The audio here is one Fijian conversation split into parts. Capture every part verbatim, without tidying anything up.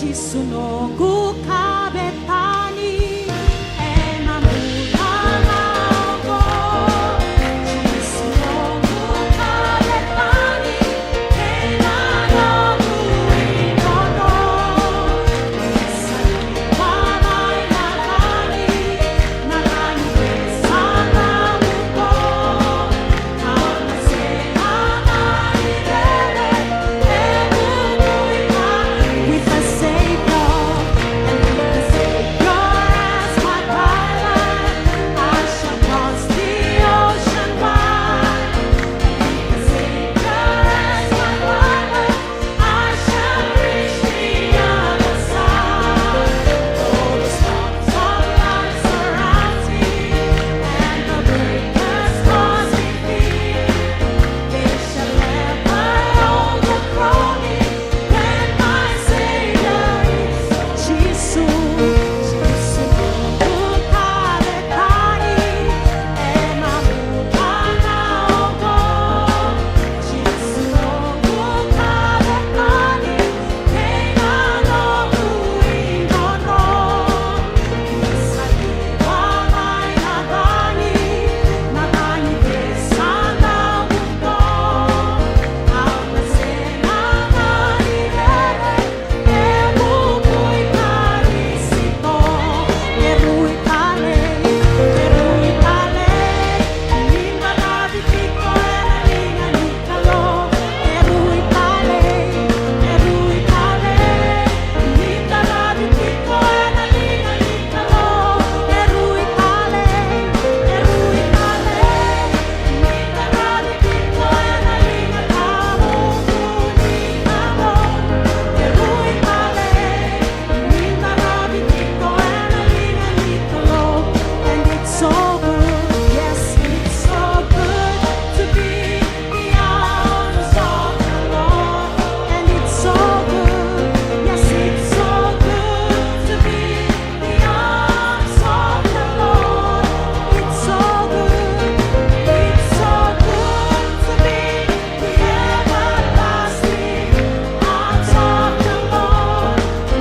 Jisu noqu kavetani, ena bula na oqo. Jisu noqu kavetani, ena noqu idodo. Sa liwa mai na cagi, na cagi e sa noqu ko. With the Savior, and with the Savior as my pilot, I shall cross the ocean wide. With the Savior as my pilot, I shall reach the other side. Though the storms of life surround me, and the breakers cause me fear, they shall never overthrow me, when my Savior is. Jisu, Jisu noqu kavetani, ena bula na oqo. Jisu noqu kavetani, ena noqu idodo. Sa liwa mai na cagi, na cagi e sa noqu ko. Au na sega ni rere, e vuku i Karisito. E rui talei, e rui talei, ni qaravi tiko ena liga ni Kalou. E rui talei, e rui talei, ni qaravi tiko ena liga ni Kalou. E rui talei, e rui talei, ni qaravi tiko ena liga ni Kalou. E rui talei, ni qaravi tiko ena liga ni Kalou. And it's so good, yes, it's so good to be in the arms of the Lord. And it's so good, yes, it's so good to be in the arms of the Lord. It's so good, it's so good to be in the everlasting arms of the Lord.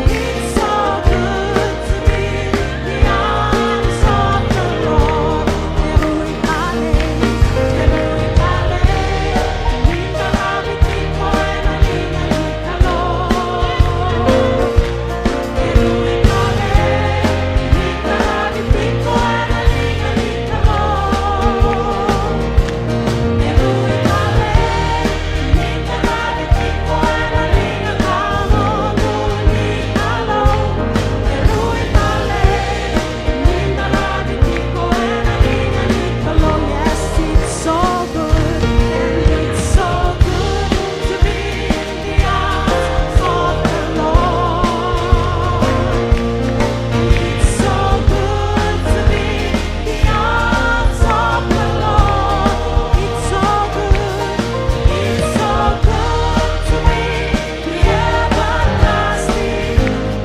It's so good to be in the arms of the Lord. E rui talei, e rui talei, ni qaravi tiko ena liga ni Kalou. E rui talei, ni qaravi tiko ena liga ni Kalou. Yes, it's so good, and it's so good to be in the arms of the Lord. It's so good to be in the arms of the Lord. It's so good, it's so good to be in the everlasting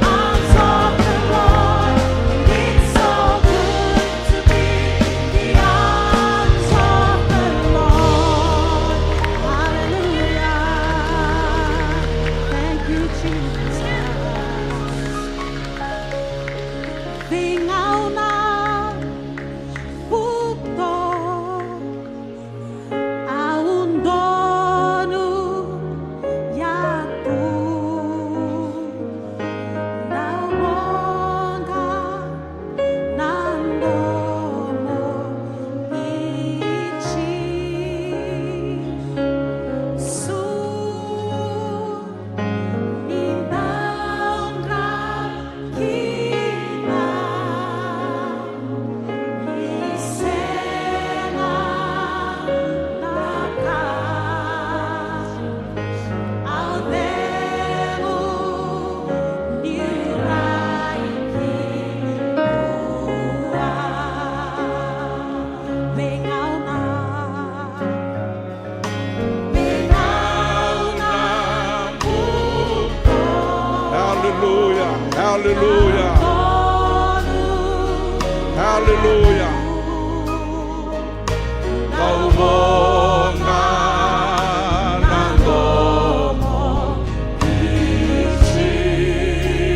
arms of the Lord. It's so good to be in the arms of the Lord. Hallelujah. Thank you, Jesus. Vei au na vuto, au donuya tu na voqa na domo i Jisu. Ni dau dra kina ni sega na ka au cegu ni rai ki vua. Vei au na Hallelujah, hallelujah, hallelujah. Au voqa na domo i Jisu.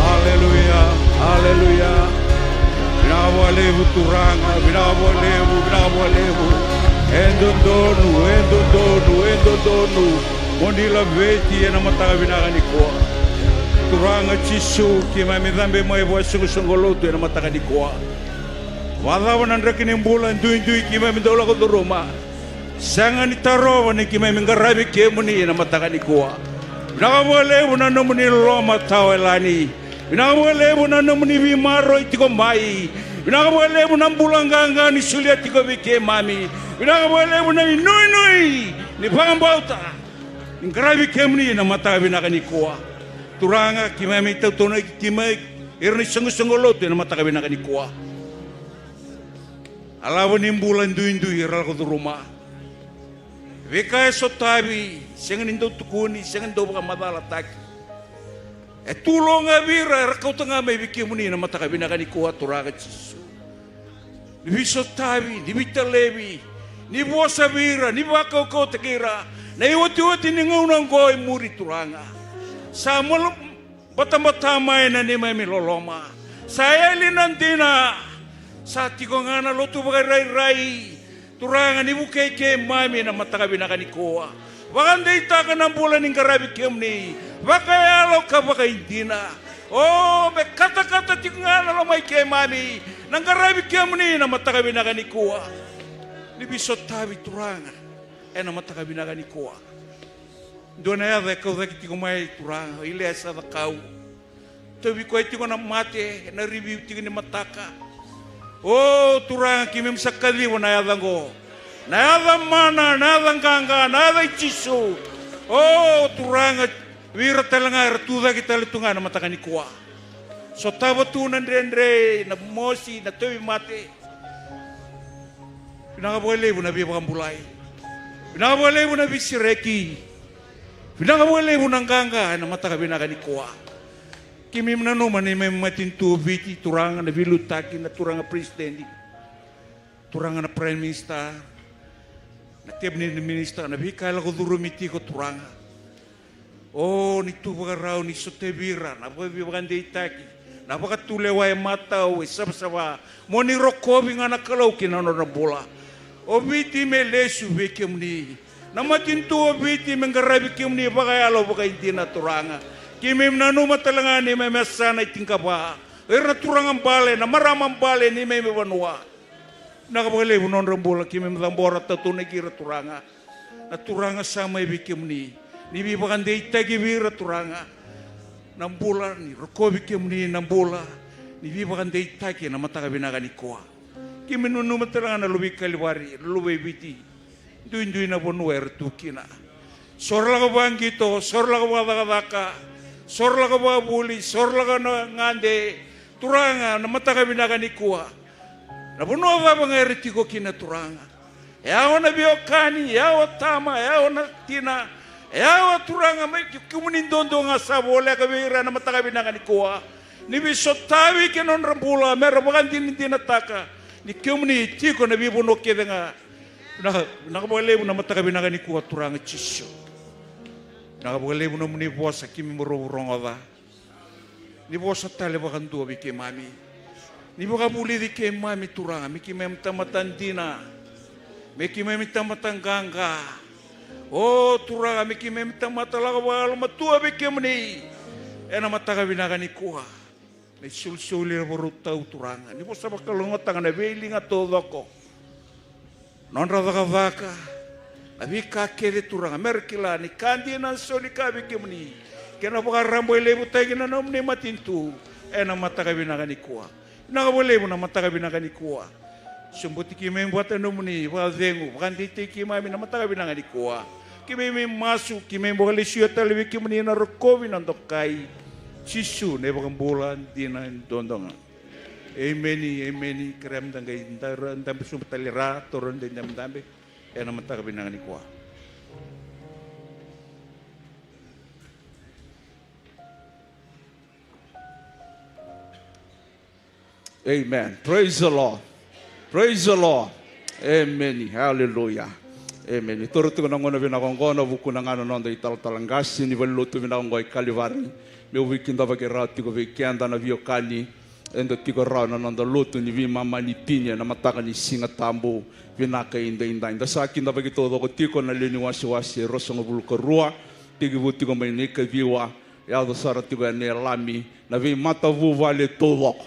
Aleluya, aleluya. Vinaka vakalevu Turaga, vinaka vakalevu, vinaka vakalevu. E dodonu, e dodonu, e dodonu mo ni laveti ena mataka vinaka nikua. Turaga Jisu, keimami cabe mai vakasoqosoqo lotu ena mataka nikua. Vakacava na draki ni bula duidui keimami dau lako curuma, sega ni tarova ni keimami qaravi kemuni ena mataka nikua. Vinaka vakalevu na nomuni loloma tawayalani. Vinaka vakalevu na nomuni veimaroroi tiko mai. Vinaka vakalevu na bula qaqa ni solia tiko vei keimami. Vinaka vakalevu na inuinui ni vakabauta ni qaravi kemuni ena mataka vinaka nikua. Turaga, keimami tautaunaki keimami, ira na isoqosoqo lotu ena mataka vinaka nikua. A lavo ni bula duidui era lako curuma. Veika e sotavi, sega ni dau tukuni, sega ni dau vakamacalataki. E tu lo ga vei ira era kauta ga mai vei kemuni na mataka vinaka nikua, Turaga Jisu. Ni veisotavi, ni veitalevi, ni vosa vei ira, ni vakaukauwataki ira na iotioti ni gauna oqo e muri, Turaga. Sa malo batabata mai na neimami loloma. Sa yali na dina. Sa tiko ga na lotu vakarairai. Turaga, ni vukei keimami na mataka vinaka nikua. Vakadeitaka na bula ni qaravi kemuni vakayalo ka vakaidina. O, me katakata tiko ga na lomai keimami na qaravi kemuni na mataka vinaka nikua. Ni veisotavi, Turaga, ena mataka vinaka nikua. Dua na yaca e kau cake tiko mai, Turaga, o Ilesa Cakau. Tauvi koya tiko na mate ena review tiko ni mataka. O Turaga, keimami sa kaciva na yaca oqo. Na yaca mana, na yaca qaqa, na yaca i Jisu. O Turaga, vei ira tale ga era tu cake tale tu ga na mataka nikua. Sotava tu na dredre, na mosi, na tauvimate. Vinaka vakalevu na veivakabulai. Vinaka vakalevu na veisereki. Vinaka vakalevu na qaqa ena mataka vinaka nikua. Keimami nanuma na neimami matanitu o Viti, Turaga na veiliutaki, na Turaga Peresitedi, Turaga na Prime Minister, na Cabinet Minister, na veika e lako curumi tiko, Turaga. O, ni tu vakarau ni sotavi ira na vakaveivakadeitaki, na vakatulewa e matau, e savasava. Mo ni rokovi ga na Kalou ki na nodra bula. O Viti me lesu vei kemuni. Na matanitu o Viti me qaravi kemuni vakayalo vakaidina, Turaga. Keimami nanuma tale ga neimami yasana e tinikava. O ira na turaga bale, na marama bale neimami vanua. Vinaka vakalevu nodra bula, keimami cabora, tautaunaki ira, Turaga. Na Turaga sa mai vei kemuni, ni veivakadeitaki vei ira, Turaga. Na bula, ni rokovi kemuni na bula. ni veivakadeitaki ena mataka vinaka nikua. Keimami nanuma tale ga na luve i Kalivari, na luve i Viti, duidui na vanua era tu kina. Soro lako vakaqito, soro lako vakacakacaka, soro lako vakavuli, soro lako na gade. Turaga, na mataka vinaka nikua, na vanua cava ga era tiko kina, Turaga, e yawa na veiwekani, e yawa tama, e yawa na tina, e yawa, Turaga, mai ke-, kemuni duadua ga sa voleka vei ira ena mataka vinaka nikua. Ni veisotavi ki na nodra bula, mera vakadinadinataka ni kemuni tiko ena veivanua kece ga. Vinaka, vinaka vakalevu na mataka vinaka nikua, Turaga Jisu. Vinaka vakalevu nomuni vosa keimami rovu rogoca. Ni vosa tale vakadua vei keimami. Ni vakavulici keimami, Turaga, me keimami tamata dina, me keimami tamata qaqa. O Turaga, me keimami tamata lako vakayalomatua vei kemuni ena mataka vinaka nikua. Me solisoli ira vakarau, Turaga, ni vosa vakalougatataka na veiliga taucoko, nodra cakacaka, na veika kece, Turaga, mera kila ni ka dina na soli ka vei kemuni, kei na vakarabailevutaki na nomuni matanitu ena mataka vinaka nikua. Vinaka vakalevu na mataka vinaka nikua. Sobuti keimami vata nomuni vakacegu, vakadeitaki keimami na mataka vinaka nikua. Keimami masu, keimami vakalesuya tale vei kemuni na rokovi, na dokai. Jisu na iVakabula dina e duadua ga. Emeni, emeni. Kerea meda qai da-, dabe sobu tale, ra toro na daidabedabe ena mataka vinaka nikua. Amen. Praise the Lord. Praise the Lord. Emeni. Hallelujah. Emeni. Toro tiko na gauna vinaka oqo, na vukuna ga na noda italatala qase ni valenilotu vinaka oqo e Kalivari, meu veikidavaki rawa tiko vei keda na veiwekani eda tiko rawa ena noda lotu ni veimama ni tini ena mataka ni Siga Tabu vinaka edaidai. Da sa kidavaki taucoko tiko na lewe ni wasewase e ruasagavulu ka rua, tekivu tiko mai na ikaciwa, yaco sara tiko yani e Lami, na veimatavuvale taucoko.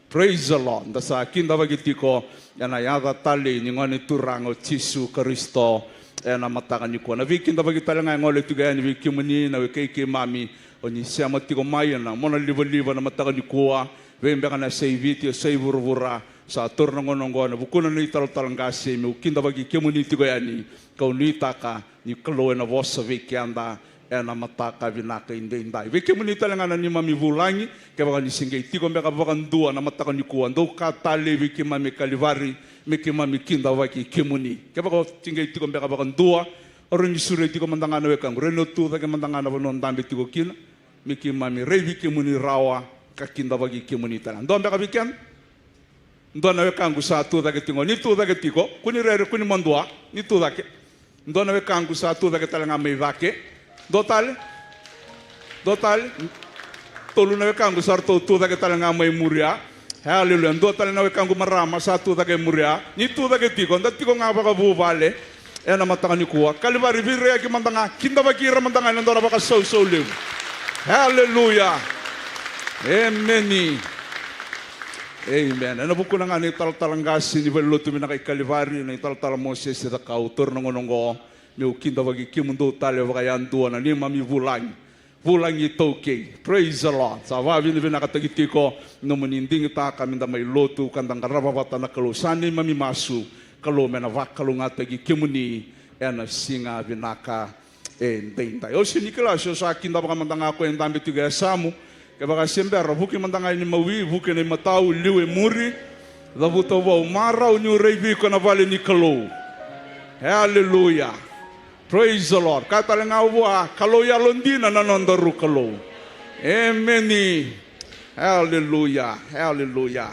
Praise the Lord. Da sa kidavaki tiko ena yaca talei ni Gone Turaga o Jisu Karisito ena mataka nikua. Na veikidavaki tale ga e gole tiko yani vei kemuni na wekai keimami, o ni sema tiko mai ena monalivaliva na mataka nikua, vei beka na yasai Viti, yasai vuravura. Sa toro na gauna oqo ena vukuna na italatala qase meu kidavaki kemuni tiko yani, kau nuitaka ni Kalou ena vosa vei keda ena mataka vinaka edaidai. Vei kemuni tale ga na neimami vulagi, kevaka ni se qai tiko beka vakadua na mataka nikua, dou ka talei vei keimami e Kalivari, me keimami kidavaki kemuni. Kevaka o se qai tiko beka vakadua, o rawa ni sureti iko mada ga na wekaqu, rawa ni o tu cake mada ga na vanua o dabe tiko kina, me keimami raici kemuni rawa ka kidavaki kemuni tale. Dua beka vei keda? Dua na wekaqu sa tu cake tiko. Ni tu cake tiko, kua ni rere, kua ni madua, ni tu cake. Dua na wekaqu sa tu cake tale ga mai cake. Dua tale. Dua tale. Tolu na wekaqu sa ratou tu cake tale ga mai muria. Haleluya. Dua tale na wekaqu marama sa tu cake muria. Ni tu cake tiko, da tiko ga vakavuvale ena mataka nikua. Kalivari, veiraiyaki mada ga, kidavaki ira mada ga ena dua na vakasausau levu. Haleluya. Emeni. Amen. Ena vukuna ga na italatala qase ni valenilotu vinaka i Kalivari, na italatala Mosese Cakau, toro na gauna oqo meu kidavaki kemudou tale vakayadua na neimami vulagi, vulagi iTaukei. Praise the Lord. Sa vakavinavinakataki tiko nomuni digitaka meda mai lotu ka da qarava vata na Kalou. Sa neimami masu, Kalou me na vakalougatataki kemuni ena siga vinaka edaidai. Au sega ni kila se o sa kidavaka mada ga o koya e dabe tiko e yasamu. Kevaka se bera, vuki mada ga i mawi, vuki na imatau, liu e muri. Cavuta vua, au marau niu raici iko ena vale ni Kalou. Haleluya. Praise the Lord. Kaya tale ga vua, Kalou yalodina na nodaru Kalou. Emeni. Haleluya. Haleluya.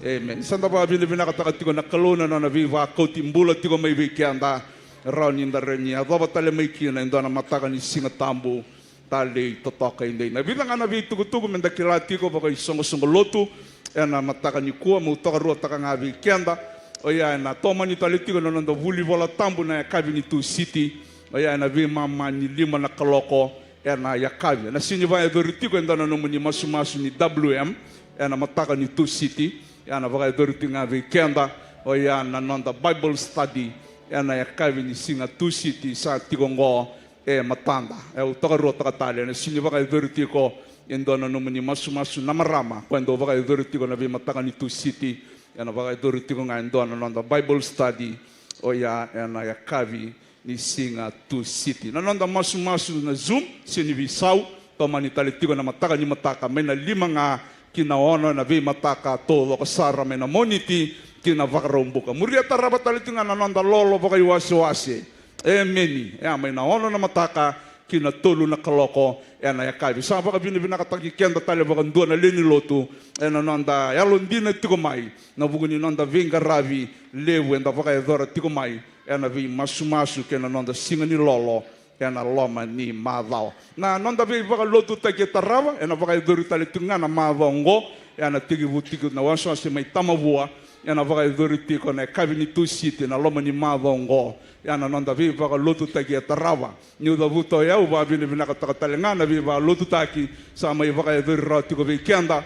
Emeni. Sa da vakavinavinakataka tiko na Kalou na nona veivakauti bula tiko mai vei keda. Rawa ni da rawa ni yacova tale mai kina e dua na mataka ni Siga Tabu talei totoka edaidai. Na vica ga na veitukutuku meda kila tiko vakaisoqosoqo lotu ena mataka nikua, meu tokaruataka ga vei keda. Oya ena tomani tale tiko na noda vuli Vola Tabu na yakavi ni Tusiti. Oya ena veimama ni lima na kaloko ena yakavi. Ena sega ni vakayacori tiko e dua na nomuni masumasu ni W M ena mataka ni Tusiti. Ia na vakayacori tiko ga vei keda oya na noda Bible study ena yakavi ni siga Tusiti sa tiko oqo e matada. E, au tokaruataka tale, ena sega ni vakayacori tiko e dua na nomuni masumasu na marama, koya e dau vakayacori tiko na veimataka ni Tusiti, ena vakayacori tiko ga e dua na noda Bible study, oya ena yakavi ni siga Tusiti. Na noda masumasu na Zoom, sega ni veisau, tomani tale tiko na mataka ni mataka, mai na lima ga ki na ono ena veimataka taucoko sara, mai na Moniti ki na Vakaraubuka. Muria tarava tale tiko ga na noda lolo vakaiwasewase. Emeni. E a mai na ono na mataka ki na tolu na kaloko ena yakavi. Sa vakavinavinakataki keda tale vakadua na lewe ni lotu ena noda yalodina tiko mai, na vuku ni noda veiqaravi levu eda vakayacora tiko mai ena veimasumasu kei na noda siga ni lolo ena loma ni macawa. Na noda veivakalotutaki e tarava ena vakayacori tale tiko ga na macawa oqo, ena tekivu tiko na wasewase mai Tamavua, ena vakayacori tiko na yakavi ni Tusiti na loma ni macawa oqo. Ia na noda veivakalotutaki e tarava. Niu cavuta o yau, vakavinavinakataka tale ga na veivakalotutaki sa mai vakayacori rawa tiko vei keda.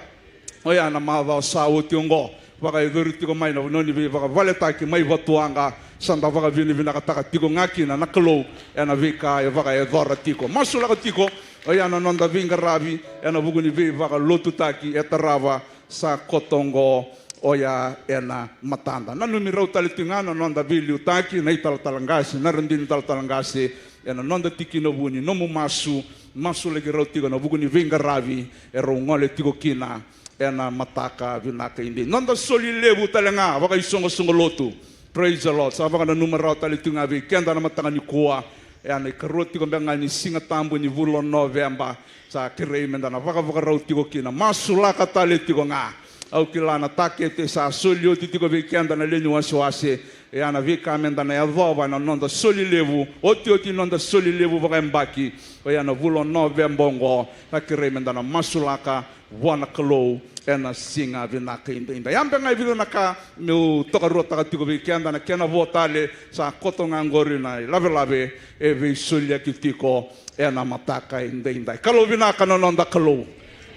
Oya na macawa sa oti oqo, vakayacori tiko mai na vanua ni veivakavaletaki mai Vatuwaqa. Sa da vakavinavinakataka tiko ga kina na Kalou ena veika e vakayacora tiko. Masulaka tiko, oya na noda veiqaravi ena vuku ni veivakalotutaki e tarava sa koto oqo, oya ena matada. Nanumi rau tale tiko ga na noda veiliutaki, na italatala qase, na radini talatala qase, ena noda tikina vuni, nomu masu, masulaki rau tiko na vuku ni veiqaravi erau gole tiko kina ena mataka vinaka edaidai. Noda soli levu tale ga vakaisoqosoqo lotu. Praise the Lord. Sa vakananuma rawa tale tiko ga vei keda na mataka nikua, ena ikarua tiko beka ga ni Siga Tabu ni vula o Noveba. Sa kerei meda na vakavakarau tiko kina, masulaka tale tiko ga. Au kila na takete sa soli oti tiko vei keda na lewe ni wasewase. Oya na veika meda na yacova ena noda soli levu, otioti ni noda soli levu vakayabaki, oya na vula o Noveba oqo. Sa kerei meda na masulaka vua na Kalou ena siga vinaka edaidai. Ia beka ga e vica na ka meu tokaruataka tiko vei keda, na kena vo tale sa koto ga oqori na ilavelave e veisoliaki tiko ena mataka edaidai. Kalou vinaka na noda Kalou.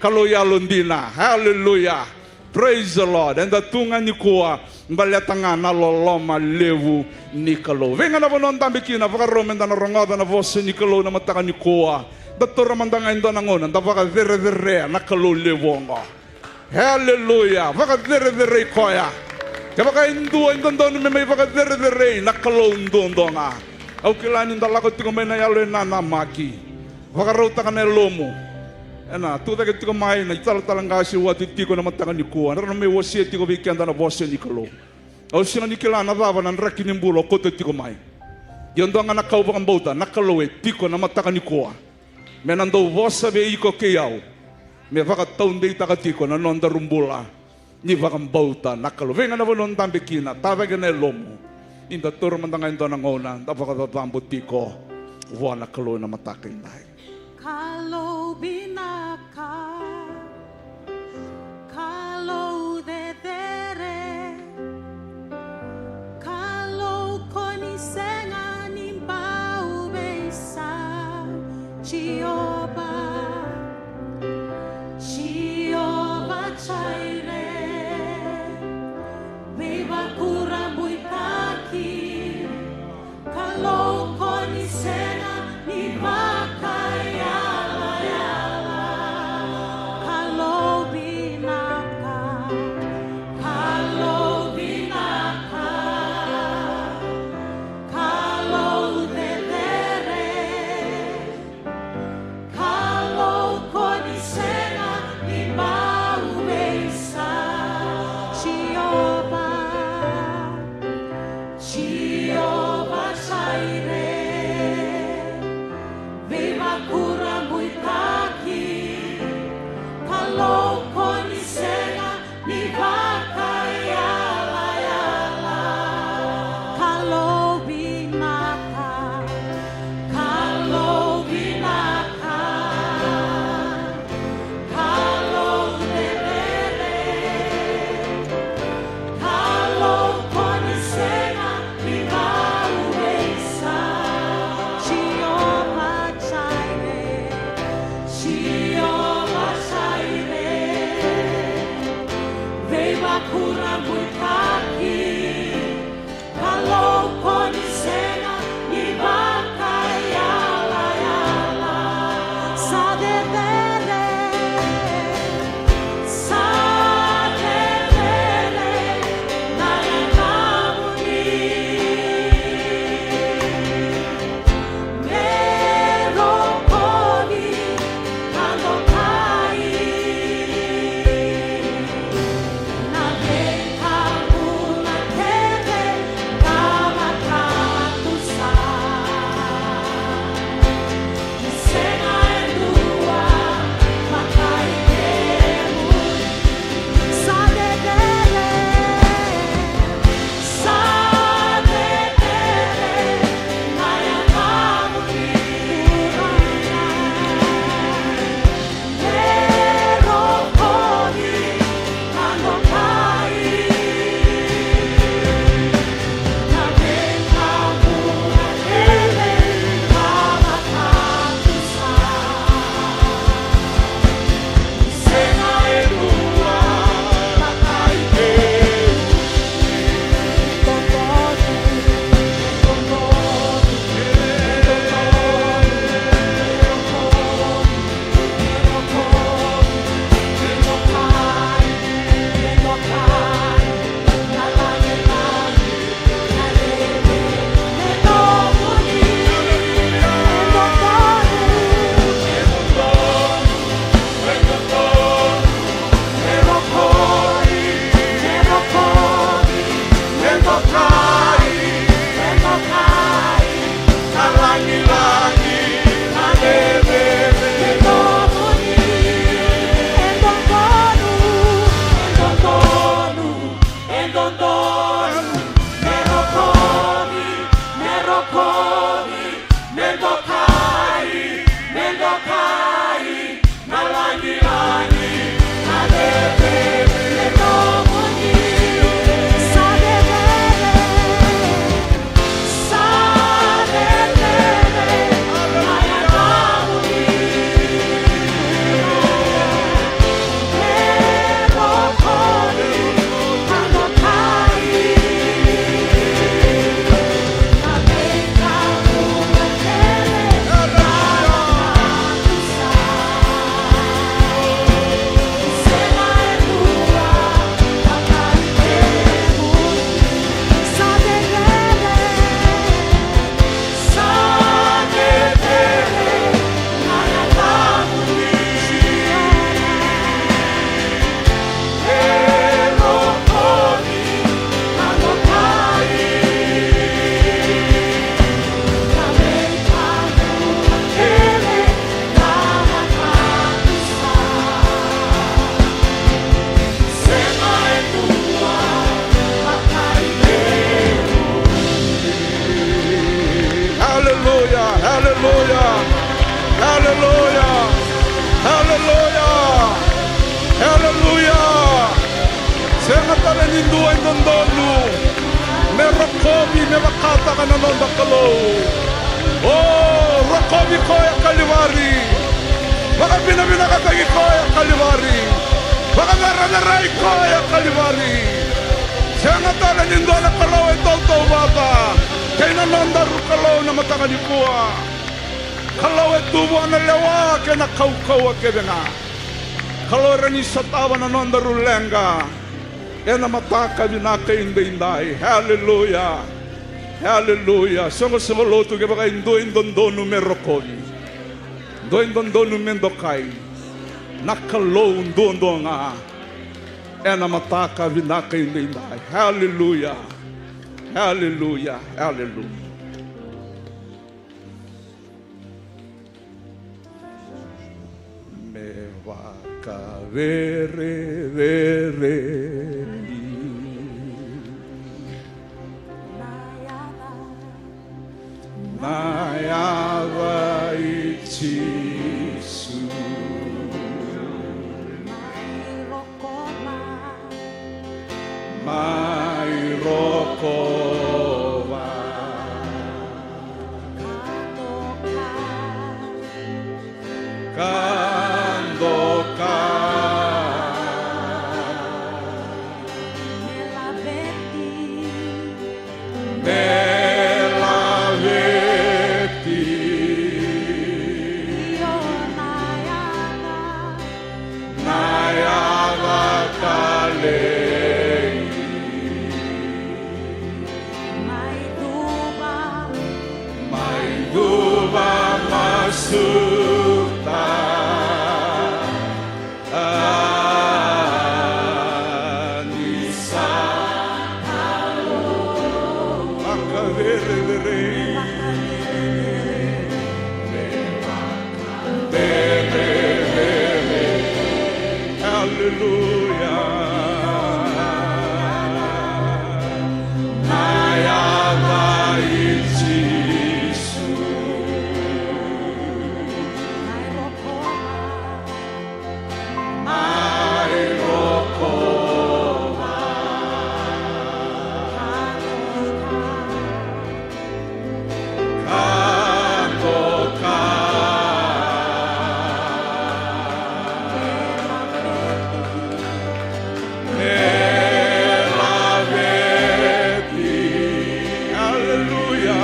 Kalou yalodina. Hallelujah. Praise the Lord. Eda tu ga nikua baleta ga na loloma levu ni Kalou. Vei ga na vanua o dabe kina, vakarau meda na rogoca na vosa ni Kalou na mataka nikua. Da taura mada ga e dua na gauna, da vakacerecerea na Kalou levu oqo. Haleluya. Vakacerecerei koya. Kevaka e dua e dodonu me mai vakacerecerei, na Kalou duadua ga. Au kila ni da lako tiko mai na yalo e nanamaki. Vakarautaka na yalomu. Ena tucake tiko mai na italatala qase, wati tiko na mataka nikua, na rau na mai wasea tiko vei keda na vosa ni Kalou. Au sega ni kila na cava na draki ni bula o kauta tiko mai. Ia dua ga na ka au vakabauta, na Kalou e tiko na mataka nikua. Me na dau vosa vei iko kei au, me vakataudeitaka tiko na nodaru bula ni vakabauta na Kalou. Vei ga na vanua o dabe kina, tacake na yalomu. Ni da taura mada ga e dua na gauna, da vakacacabo tiko vua na Kalou ena mataka edai. Kalou vinaka, Kalou cecere, Kalou ko ni sega ni bau veisau. Jiova, Jiova Jaire, veivakurabuitaki, Kalou ko ni sega ni vakaiyalayala. dodonu, me rokovi, me rokovi, me dokai, me dokai, na lagilagi, na cecere, me nomuni. Sa cecere, sa cecere, na yacamuni. Aleluya, aleluya, aleluya, aleluya, aleluya. Sega tale ni dua e dodonu me rokovi me vakataka na noda Kalou. O, rokovi koya Kalivari. Vakavinavinakataki koya Kalivari. Vakaveraverai koya Kalivari. Sega tale ni dua na kalou e tautauvata kei na nodaru Kalou na mataka nikua. Kalou e tu vua na lewa kei na kaukauwa kece ga. Kalou e rawa ni sotava na nodaru leqa ena mataka vinaka edaidai. Aleluya. Aleluya. Soqosoqo lotu, kevaka e dua e dodonu me rokovi, dua e dodonu me dokai, na Kalou duadua ga ena mataka vinaka edaidai. Aleluya. Aleluya. Aleluya. Me vakavereverei na yaca i Jisu. Mai rokova. Ka doka. Me laveti. Io na yaca. Na yaca talei. Mai cuva. Mai cuva masuta. A ni sa vakavereverei. Aleluya. Na yaca i Jisu. Mai rokova. Aleluya.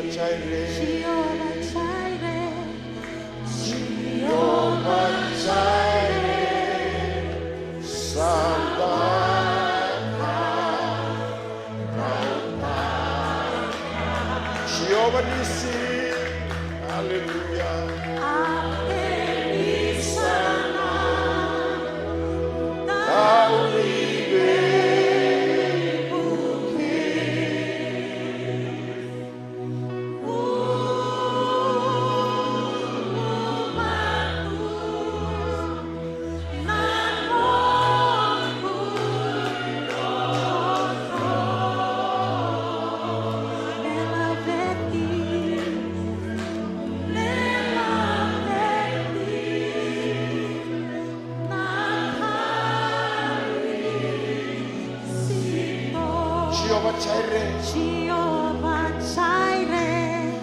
Jireh. Jehovah Jireh. Jehovah Jireh. Sabaka. Jehovah Nissi. Hallelujah. Jehovah Jireh. Jehovah Jireh.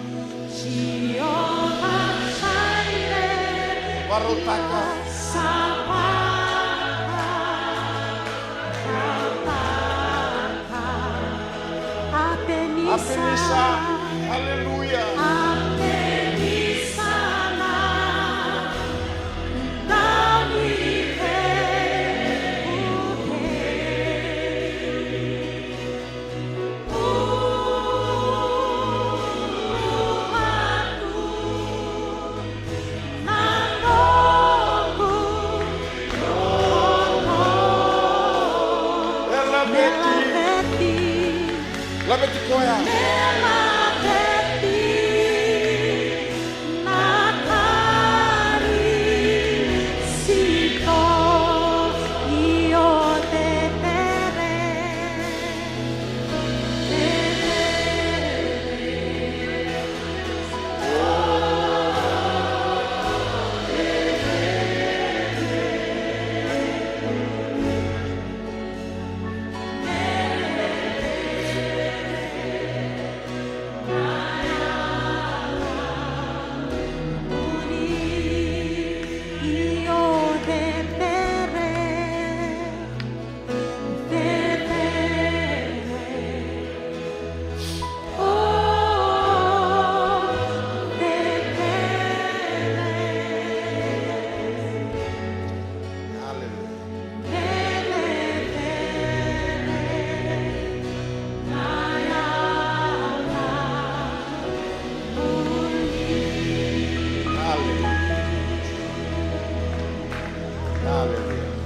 Jehovah Jireh. Varautaka. Sabaka. Ebenezer. Ebenezer. Hallelujah. Ebenezer. Laveti. Laveti koya. Hallelujah.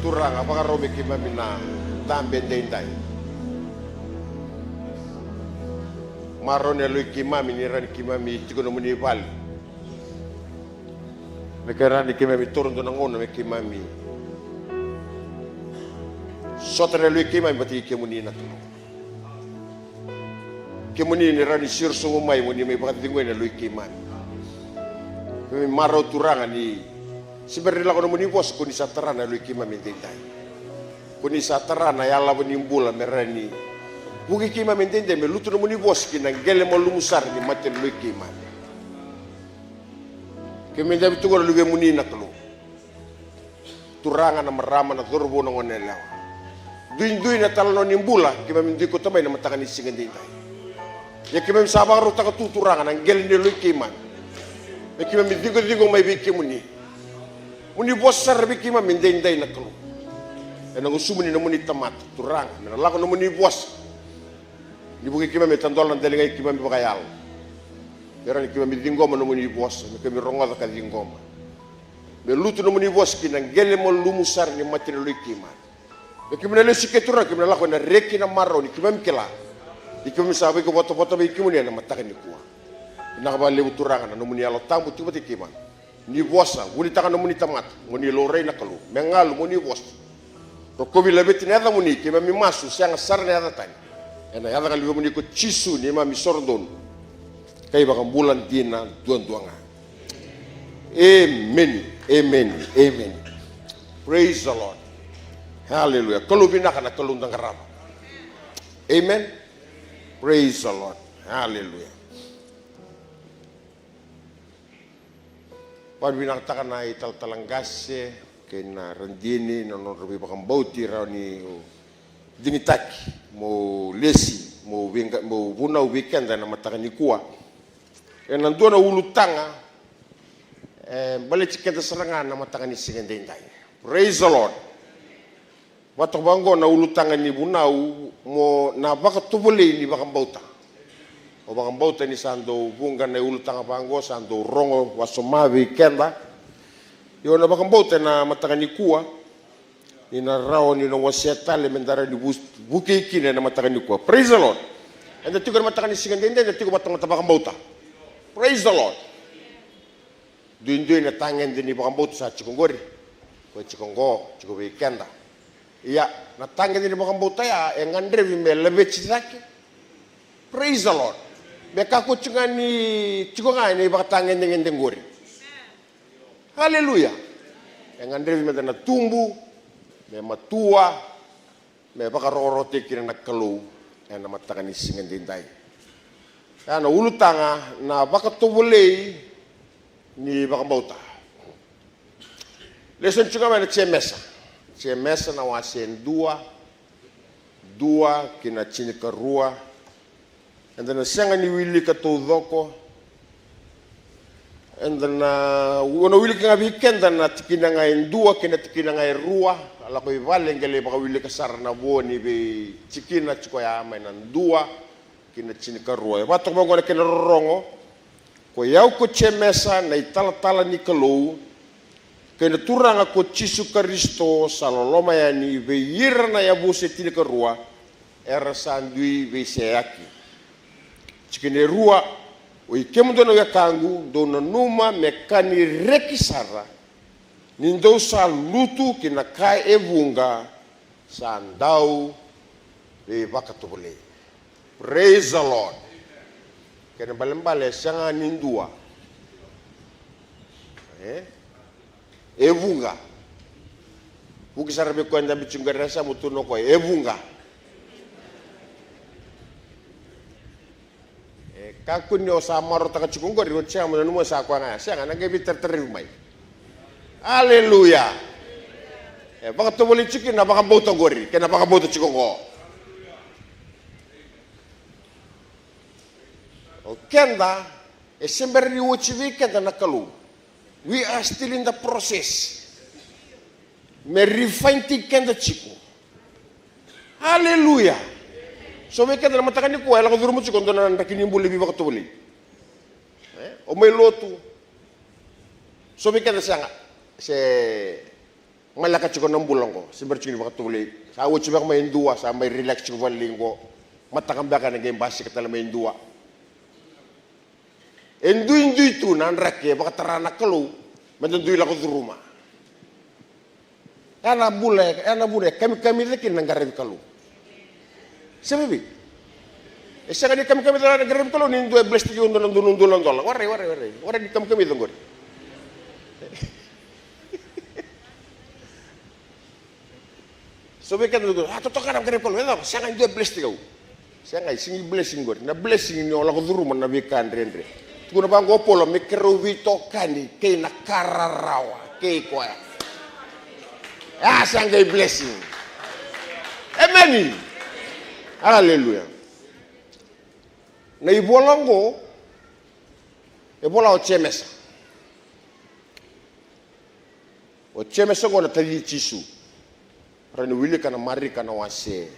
Turaga, vakarau me keimami na dabe edaidai. Marau na yaloi keimami ni rawa ni keimami tiko nomuni vale. Me keimami rawa ni keimami taura dua na gauna me keimami sota na yaloi keimami vata kei kemuni na Kalou. Kemuni ni rawa ni siro sobu mai mo ni mai vakacegui na yaloi keimami. Keimami marau Turaga ni se bera ni lako nomuni vosa ko ni sa tara na yaloi keimami edaidai. Ko ni sa tara na yalava ni bula me rawa ni vuki keimami edaidai me lutu nomuni vosa ki na qele malumu sara ni mate ni yaloi keimami. Keimami dabe tu qo na luvemuni na Kalou. Turaga, na marama, na cauravou, na goneyalewa. Duidui na italanoa ni bula keimami dui kauta mai na mataka ni siga edaidai. Ia keimami sa vakarautaka tu Turaga na qele ni yaloi keimami. Me keimami ciqociqo mai vei kemuni. Mo ni vosa sara vei keimami edaidai na Kalou. Ena gusumuni nomuni tamata Turaga, me na lako nomuni vosa. Ni vukei keimami me tadola na daligai keimami vakayalo. Me rawa ni keimami ciqoma nomuni vosa, me keimami rogoca ka ciqoma. Me lutu nomuni vosa ki na qele malumu sara ni mate ni yaloi keimami. Me keimami na lesu ke Turaga, keimami na lako ena reki, na marau ni keimami kila ni keimami sa vakaivotavota vei kemuni ena mataka nikua. Vinaka vakalevu Turaga na nomuni Yalo Tabu tiko vata kei keimami. Ni vosa, vunitaka nomuni tamata, mo ni laurai na Kalou. Me galu mo ni vosa. Rokovi laveti na yacamuni, keimami masu, sega sara na yaca tani. Ena yaca ga luvemuni ko Jisu, neimami isoro donu ka iVakabula dina duadua ga. Emeni, emeni, emeni. Praise the Lord. Hallelujah. Kalou vinaka na Kalou da qarava. Amen. Praise the Lord. Hallelujah. Vakavinavinakataka na italatala qase kei na radini na nodra veivakabauti, rawa niu digitaki meu lesi, meu veiqa-, meu vunau vei keda ena mataka nikua. ena dua na ulutaga e baleti keda sara ga na mataka ni siga edaidai. Praise the Lord. Vata vaqo na ulutaga ni vunau mo na vakatovolei ni vakabauta. O vakabauta ni sa dau vuqa na ulutaga vaqo sa dau rogo wasoma vei keda. Io, na vakabauta ena mataka nikua ni na rawa ni na wasea tale me da rawa ni vu-, vukei kina ena mataka nikua. Praise the Lord. Eda tiko ena mataka ni siga edaidai, eda tiko vata na mata vakabauta. Praise the Lord. Duidui na tagede ni vakabauta sa tiko qori. Ko tiko qo, tiko vei keda. Ia, na tagede ni vakabauta ya e gadrevi me laveti cake. Praise the Lord. Me kakua tiko ga ni tiko ga ena ivakatagedegede qori. Haleluya. E gadrevi me da na tubu, me matua, me vakarokorokotaki kina na Kalou ena mataka ni siga edaidai. Ya na ulutaga na vakatovolei ni vakabauta. Lesoni tiko ga mai na Jemesa. Jemesa na wase dua, dua ki na tinikarua. Eda na sega ni wilika taucoko. Eda na, au na wilika ga vei keda na tikina ga e dua kei na tikina ga e rua. A lako i vale qai lai vakawilika sara na vo ni veitikina tiko ya mai na dua ki na tinikarua. E vaka toka vaqo na kena rorogo: Ko i au ko Jemesa, na italatala ni Kalou, kei na Turaga ko Jisu Karisito sa loloma yani, vei ira na yavusa e tinikarua era sa dui veiseyaki. Tikina e rua: Oi kemudou na wekaqu, dou nanuma me ka ni reki sara ni dou sa lutu ki na ka e vuqa, sa dau veivakatovolei. Praise the Lord. Kena ibalebale e sega ni dua, e, e vuqa. Vuki sara vei koya e dabe tiko qori, sa mutu na koya, e vuqa. E kakua ni o sa marautaka tiko qori, o sega mo nanuma sa koya ga ya. Sega, na qai veitarataravi mai. Aleluya. E vakatovolei tiko kina na vakabauta qori kei na vakabauta tiko qo. O keda e se bera ni oti vei keda na Kalou. We are still in the process. Me refine-taki keda tiko. Aleluya. So vei keda na mataka nikua e lako curuma tiko dua na draki ni bula e veivakatovolei. E, o mai lotu. So vei keda sega, se maleka tiko na bula qo, se bera tiko ni vakatovolei. Sa oti beka mai e dua, sa mai relax tiko vale qo. Mataka beka na qai basika tale mai e dua. E duidui tu na draki e vakatara na Kalou me da dui lako curuma. Ya na bula, ya na vuna e kamikamica kina na qaravi Kalou. Se vei? E sega ni kamikamica na qaravi Kalou ni dua e bless-taki iko dua na dua na udolu na dola. Warai, warai, warai. Warai ni kamikamica qori. So vei keda na, a, totoka na qaravi Kalou, e cava, sega ni dua e bless-taki au. Sega, e sega ni blessing qori. Na blessing ni o lako curuma na veika dredre. Tukuna vaqo o Paula, me keirau veitokani kei na ka rarawa kei koya. Ya sa qai blessing. Emeni. Aleluya. Na ivola oqo e vola o Jemesa. O Jemesa oqo na taci Jisu. Rawa ni wilika na Marika na wase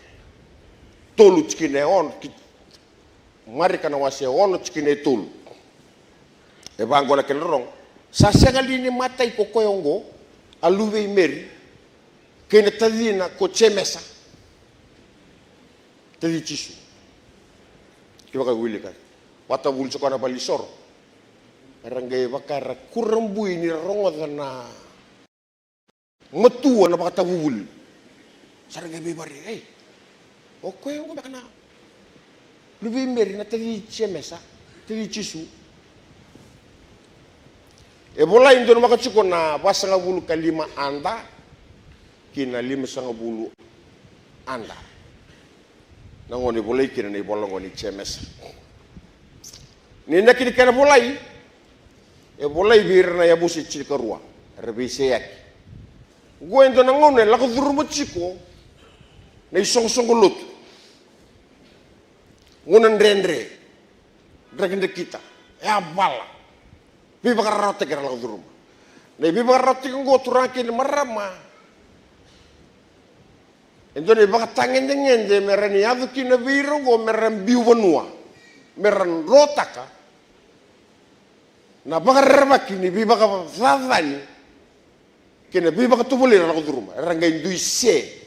tolu tikina e ono, ki-, Marika na wase ono tikina e tolu. E vaqo na kena rorogo: Sa sega li ni matai ko koya oqo, a luve i Meri, kei na tacina ko Jemesa, taci Jisu? Kevaka o wilika, vakatavuli tiko na valenisoro. Era qai vaka era kurabui ni ra rogoca na matua na vakatavuvuli. Sa ra qai veivakarau, ei, o koya oqo beka na luve i Meri, na taci Jemesa, taci Jisu? E volai e dua na waka tiko na vasagavulu ka lima A D ki na limasagavulu A D. Na gauna e volai kina na ivola oqo ni Jemesa. Na inaki ni kena volai, e volai vei ira na yavusa e tinikarua era veiseyaki. Oqo e dua na gauna e lako curuma tiko na isoqosoqo lotu. Gauna dredre, drakidrakita. yavala. Veivakararawataki era lako curuma. Na iveivakararawataki oqo, turaga kei na marama, e dua na ivakatagedegede me ra ni yaco kina vei ira oqo me ra biu vanua, me ra drotaka na vakarerevaki ni veivakacacani kei na veivakatovolei era lako curuma. Era qai dui se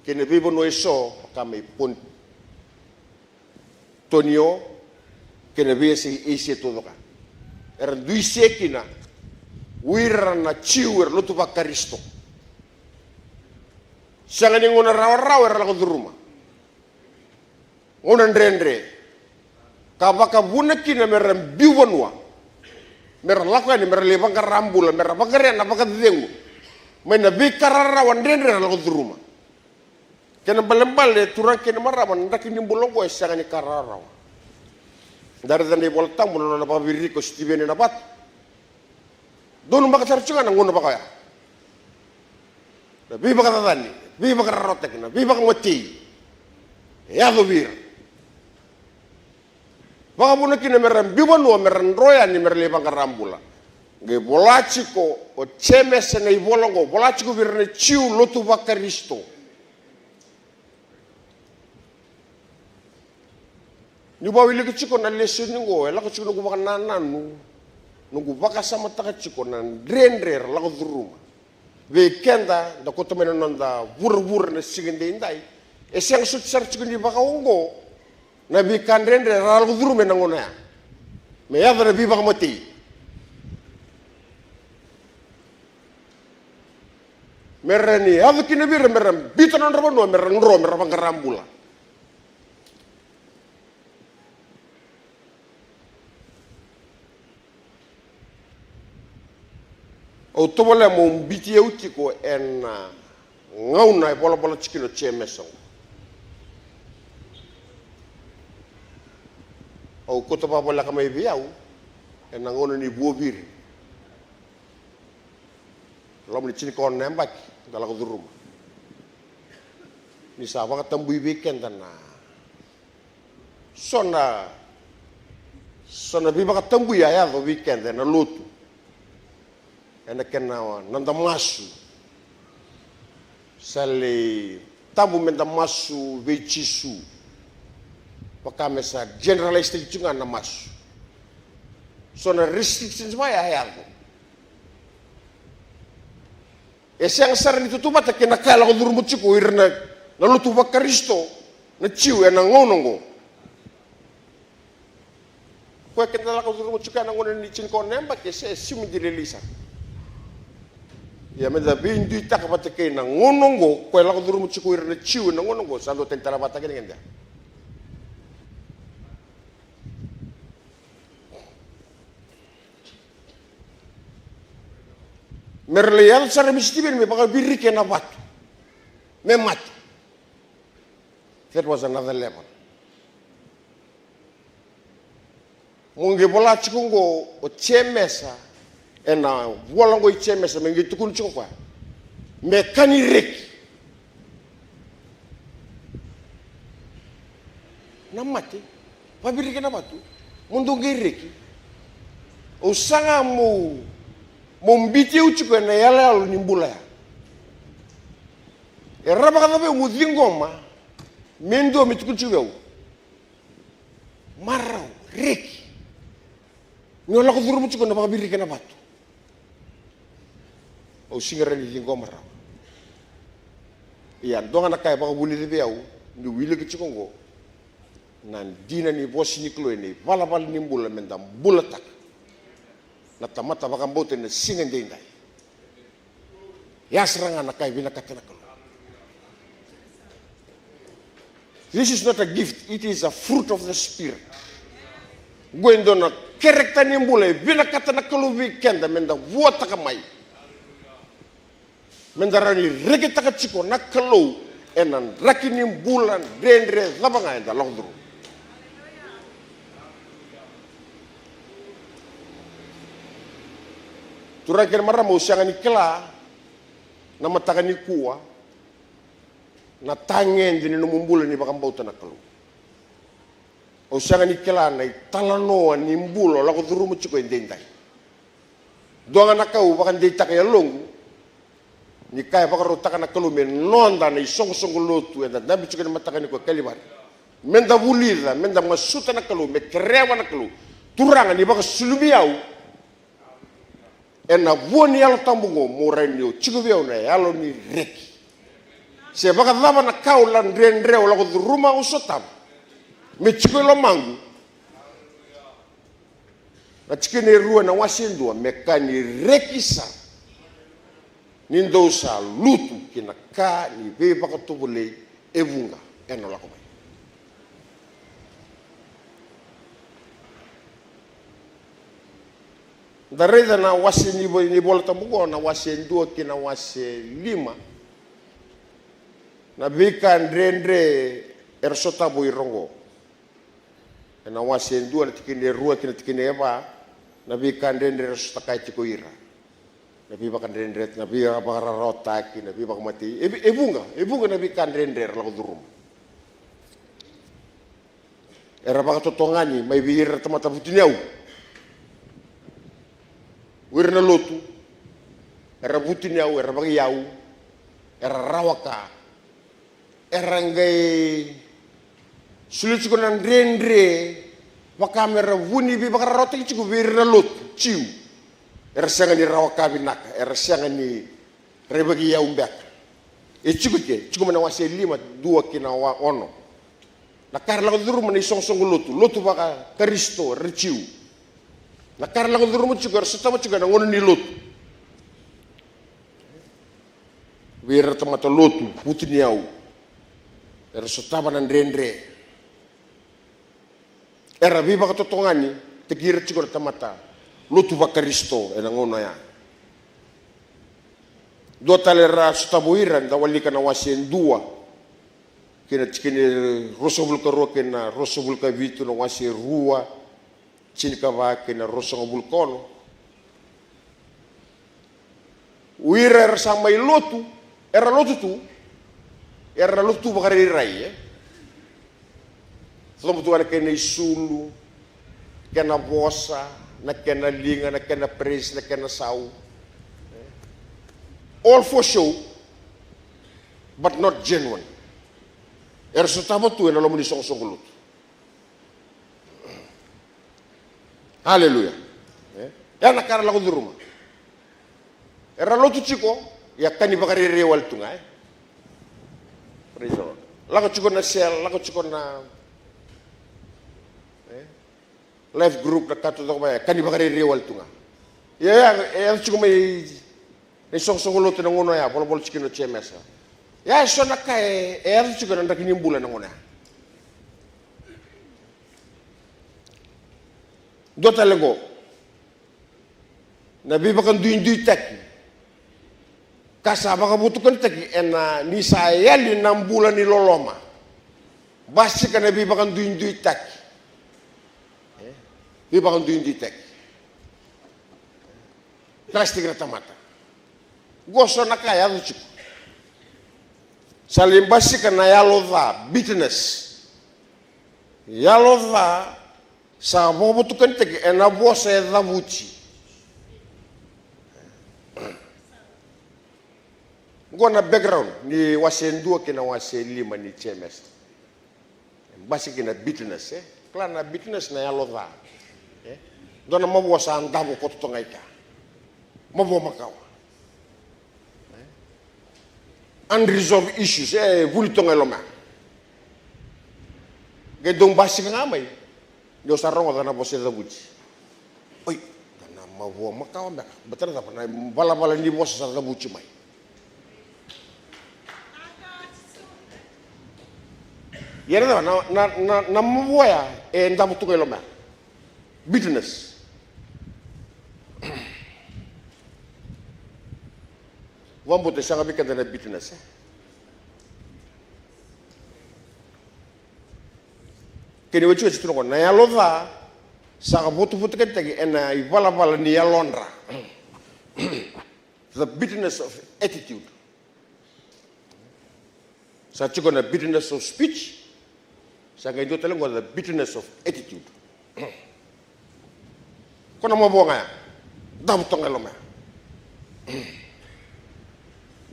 kei na veivanua eso, vaka mai Pon- Tonio kei na veiyasai Esia taucoko. Era dui se kina o ira na Jiu era lotu vaKarisito. Sega ni gauna rawarawa era lako curuma. Gauna dredre ka vakavuna kina me ra biu vanua, me ra lako yani me ra lai vaqara bula, me ra vaqara na vakacegu mai na veika rarawa dredre era lako curuma. Kena ibalebale, turaga kei na marama, na draki ni bula oqo e sega ni ka rawarawa. Da raica na iVolatabu, na nona vakaviriki o Sitiveni ena vatu. Donumaka sara tiko ga na gauna vaka oya. Na veivakacacani, veivakararawataki, na veivakamatei e yaco vei ira. Vakavuna kina me ra biu vanua, me ra dro yani me ra lai vaqara bula. Qai vola tiko o Jemesa na ivola oqo, vola tiko vei ira na Jiu lotu vaKarisito. Niu vakawilika tiko na lesoni oqo, e lako tiko noqu vakanananu, noqu vakasamataka tiko na dredre era lako curuma. Vei keda da kauta mai na noda vuravura na siga edaidai, e sega soti sara tiko ni vaka oqo na veika dredre era lako curuma ena gauna ya. Me yaco na veivakamatei. Me ra ni yaco kina vei ira, me ra biuta na nodra vanua, me ra dro, me ra vaqara bula. Au tovolea meu biuti au tiko ena gauna e volavola tiko kina o Jemesa oqo. Au kauta vakavoleka mai vei au ena gauna ni vuaviri. Loma ni tinikaono na yabaki da lako curuma. Ni sa vakatabui vei keda na so na, so na veivakatabui a yaco vei keda ena lotu. Ena kena noda masu. Sa lai tabu meda masu vei Jisu. Vaka me sa generalize taki tiko ga na masu. So na restrictions vaya a yaco. E sega sara ni tautauvata kei na ka e lako curuma tiko o ira na, na lotu vaKarisito, na Jiu ena gauna oqo. Koya keda lako curuma tiko ena gauna ni tinikaono na yabaki, e se simi di lelei sara. Ia meda veiduitaka vata kei na gauna oqo, koya e lako curuma tiko o ira na Jiu ena gauna oqo, sa dua tani tale vata kei na keda. Me ra lai yaco sara mai Sitiveni me vakaviriki ena vatu me mate. That was another level. Mo qai vola tiko oqo o Jemesa, ena vola oqo i Jemesa, me qai tukuni tiko koya me ka ni reki. Na mate, vaviriki na vatu, mo dou qai reki. Au saga mo, mo biuti au tiko ena yaloyalo ni bula ya. E rawa vakacava vei au mo ciqoma me dua me tukuni tiko vei au, marau, reki, ni o lako curuma tiko na vakaviriki na vatu. Au sega ni rawa ni ciqoma rawa. Ia dua ga na ka e vakavulici vei au niu wilika tiko oqo, na dina ni vosa ni Kalou ena ivalavala ni bula meda bulataka na tamata vakabauta ena siga edaidai. Ya sara ga na ka e vinakata na Kalou. This is not a gift, it is a fruit of the Spirit. Oqo e dua na character ni bula e vinakata na Kalou vei keda meda vuataka mai. Meda rawa ni rekitaka tiko na Kalou ena draki ni bula dredre cava ga eda lako curuma. Turaga kei na marama, au sega ni kila na mataka nikua na tagede ni nomu bula ni vakabauta na Kalou. Au sega ni kila na italanoa ni bula o lako curuma tiko edaidai. Dua ga na ka au vakadeitaka e yaloqu, ni ka e vakarautaka na Kalou me noda na isoqosoqo lotu eda dabe tiko ena mataka nikua e Kalivari. Meda vulica, meda masuta na Kalou, me kereva na Kalou. Turaga, ni vakasulumi au ena vua ni Yalo Tabu oqo, mo rai ni o tiko vei au na yalo ni reki. Se vakacava na ka au la dredre, au lako curuma, au sotava, me tiko e lomaqu. Na tikina e rua ena wase e dua, me ka ni reki sara ni dou sa lutu ki na ka ni veivakatovolei e vuqa ena lako mai. Da raica na wase ni vo-, ni Vola Tabu oqo, na wase e dua ki na wase e lima. Na veika dredre era sotava o ira oqo. Ena wase e dua, na tikina e rua ki na tikina e va, na veika dredre era sotakaya tiko o ira. Na veivakadredre, na veivakararawataki, na veivakamatei. E, e vuqa, e vuqa na veika dredre era lako curuma. Era vakatotogani mai vei ira na tamata vutuniyau. O ira na lotu, era vutuniyau, era vakaiyau, era rawa ka. Era qai solia tiko na dredre, vaka me ra vu ni veivakararawataki tiko vei ira na lotu Jiu. Era sega ni rawa ka vinaka, era sega ni ra vakaiyau beka. E tiko ke, tiko mai na wase e lima, dua ki na wa-, ono. Na ka era lako curuma na isoqosoqo lotu, lotu vakarisito, era Jiu. Na ka era lako curuma tiko, era sotava tiko ena gauna ni lotu. Vei ira na tamata lotu vutuniyau, era sotava na dredre. Era veivakatotogani taki ira tiko na tamata lotu vakarisito ena gauna oya. Dua tale era sotava o ira, da wilika na wase e dua, kei na tikina e ruasagavulu ka rua, kei na ruasagavulu ka vitu, na wase e rua, tinikava kei na ruasagavulu ka ono. O ira era sa mai lotu, era lotu tu, era lotu tu vakarairai, e? Coba tu ga na kena isulu, kena vosa, na kena liga, na kena praise, na kena sau. All for show, but not genuine. Era sotava tu ena loma ni soqosoqo lotu. Aleluya. E? Ya na ka era lako curuma. Era lotu tiko, ia ka ni vakarairai wale tu ga, e? Praise the Lord. Lako tiko na cell, lako tiko na, e? Life group, na ka tu coko mai, ka ni vakarairai wale tu ga. Ia, ia, e yaco tiko mai na isoqosoqo lotu ena gauna oya, volavola tiko kina o Jemesa. Ia, e so na ka e, e yaco tiko ena draki ni bula ena gauna oya. Dua tale qo. Na veivakaduiduitaki. Ka sa vakavotukanataki ena ni sa yali na bula ni loloma. Basika na veivakaduiduitaki. E? Veivakaduiduitaki. Trust-taki na tamata. Qo so na ka e yaco tiko. Sa lai basika na yalo ca, bitterness. Yalo ca sa vakavotukanataki ena vosa e cavuti. Qo na background ni wase dua kei na wase lima ni Jemesa. Basika na bitterness, e? Kila na bitterness na yalo ca. E? Dua na mavoa sa davo koto toka ga i kea. Mavoa makawa. E? Unresolved issues, e vuli toka ga i loma. Qai dau basika ga mai. Ni o sa rogoca na vosa e cavuti. Oi, na mavoa makawa beka. Baleta na cava? Na valavala ni vosa sa cavuti mai. Ia na cava? Na, na, na, na mavoa ya e davo tu ga i loma ya. Bitterness. Vakabauta e sega vei keda na bitterness, e? Kena iwajibika tu na, na yalo ca sa vakavotuvotukataki ena ivalavala ni yalodra. The bitterness of attitude. Sa tiko na bitterness of speech. Sa qai dua tale qo the bitterness of attitude. Ko na mavoa ga ya. Davo toka ga e loma ya.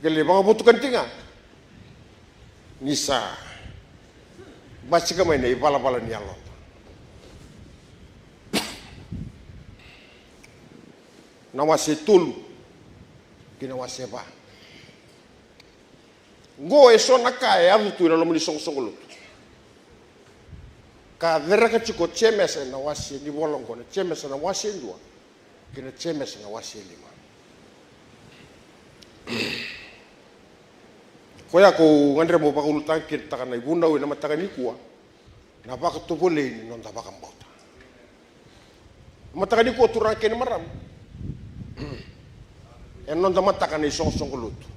Qai lai vakavotukana tiko ga ni sa basika mai na ivalavala ni yaloda. Na wase tolu kei na wase va. Qo e so na ka e yaco tu ena loma ni soqosoqo lotu. Ka cereka tiko o Jemesa ena wase ni vola oqo, na Jemesa na wase dua kei na Jemesa na wase lima. Koya ko gadreva mo vakaulutaga kina taka na ivunau ena mataka nikua, na vakatovolei ni noda vakabauta. Mataka nikua turaga kei na marama, e noda mataka na isoqosoqo lotu.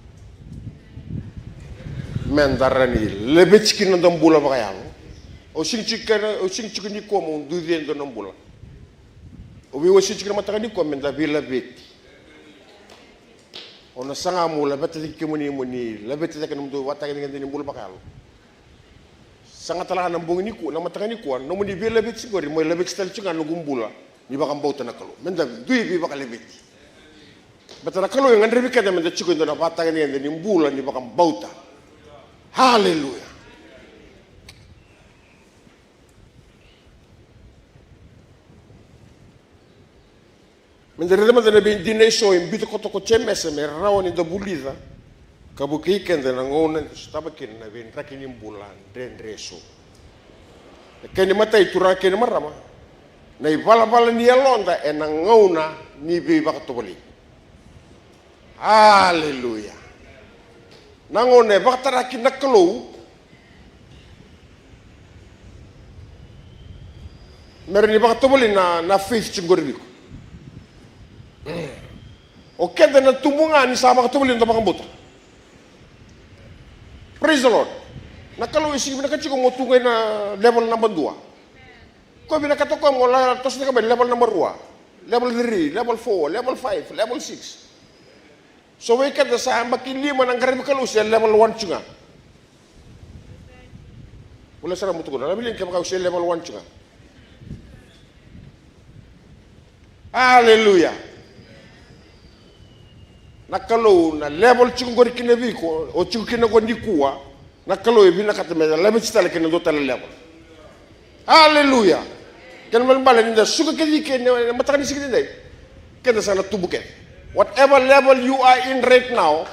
Meda rawa ni laveti kina noda bula vakayalo. Au sega tiko, au sega tiko nikua meu dusia e dua na bula. Au veiwasei tiko na mataka nikua meda veilaveti. Au na saga meu laveta cake kemuni mo ni laveti cake na nomudou ivakatagedegede ni bula vakayalo. Saga tale ga na bogi nikua, na mataka nikua, nomuni veilaveti qori, mo laveti tale tiko ga na noqu bula ni vakabauta na Kalou. Meda dui veivakalaveti. Baleta na Kalou e gadrevi keda meda tiko e dua na ivakatagedegede ni bula ni vakabauta. Haleluya. Meda raica mada na veidina eso e biuta koto ko Jemesa me rawa ni da vulica ka vukei keda ena gauna eda sotava kina na veidraki ni bula dredre eso. Na kena imatai, turaga kei na marama, na ivalavala ni yaloda ena gauna ni veivakatovolei. Aleluya. Na gauna e vakatara kina na Kalou me rawa ni vakatovolei na, na faith tiko qori vei iko. O keda na tubu ga ni sa vakatovolei na noda vakabauta. Praise the Lord. Na Kalou e sega ni vinakata tiko mo tu ga ena level naba dua. Ko vinakata o koya mo la toso tiko mai level naba rua, level three, level four, level five, level six. So vei keda sa yabaki lima na qaravi Kalou, se level one tiko ga. Vula sara mo tukuna, na vili kevaka o se level one tiko ga. Aleluya. Na Kalou, na level tiko qori kina vei iko, o tiko kina qo nikua, na Kalou e vinakata me laveti tale kina dua tale level. Aleluya. Kena ibalebale ni da suka kece ike ena mataka ni siga edaidai, keda sa na tubu kece. Whatever level you are in right now,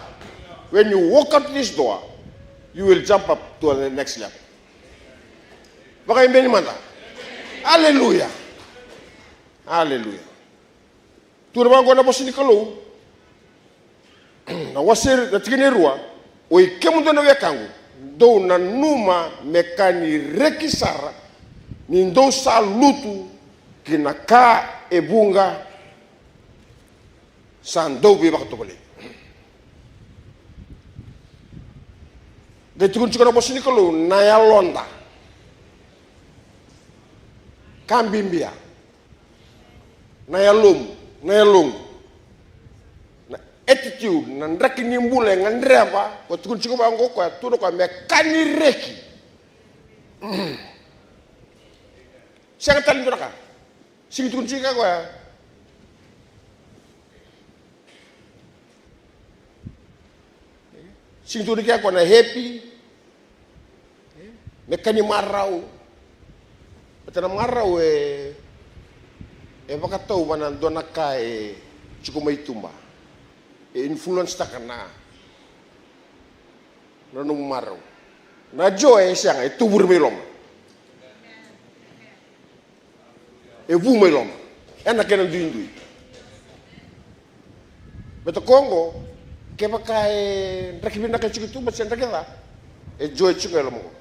when you walk out this door, you will jump up to the next level. Vakaibeni mada. Aleluya. Aleluya. Tukuna vaqo na vosa ni Kalou. Na wase, na tikina e rua, oi kemudou na wekaqu, dou nanuma me ka ni reki sara ni dou sa lutu ki na ka e vuqa sa dou veivakatovolei. Qai tukuna tiko na vosa ni Kalou na yaloda. Ka bibi ya. Na yalomu, na yaloqu. Na attitude, na draki ni bula e gadreva, ko tukuna tiko vaqo koya, tukuna koya me ka ni reki. Sega tale ni dua na ka. Sega ni tukuna tiko koya. Sega ni tukuna tiko koya na happy. Me ka ni marau. Baleta na marau e, e vakatau vua na dua na ka e tiko mai tuba. E influence taka na, na nomu marau. Na joy e sega, e tuvure mai loma. E vu mai loma. Ena kena duidui. Baleta ko qo, kevaka e draki vinaka tiko i tuba se draki ca, e joy tiko e loma qo.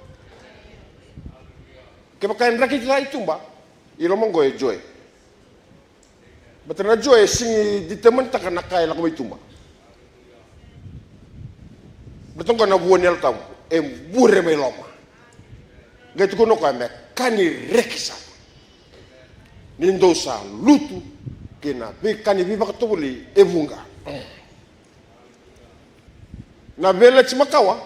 Kevaka e draki ca i tuba, i loma qo e joy. Baleta na joy e sega ni determine taka na ka e lako mai tuba. Baleta qo na vua ni Yalo Tabu, e vure mai loma. Qai tukuna o koya me ka ni reki sara ni dou sa lutu ki na veika ni veivakatovolei e vuqa. Na Veiyalayalati Makawa,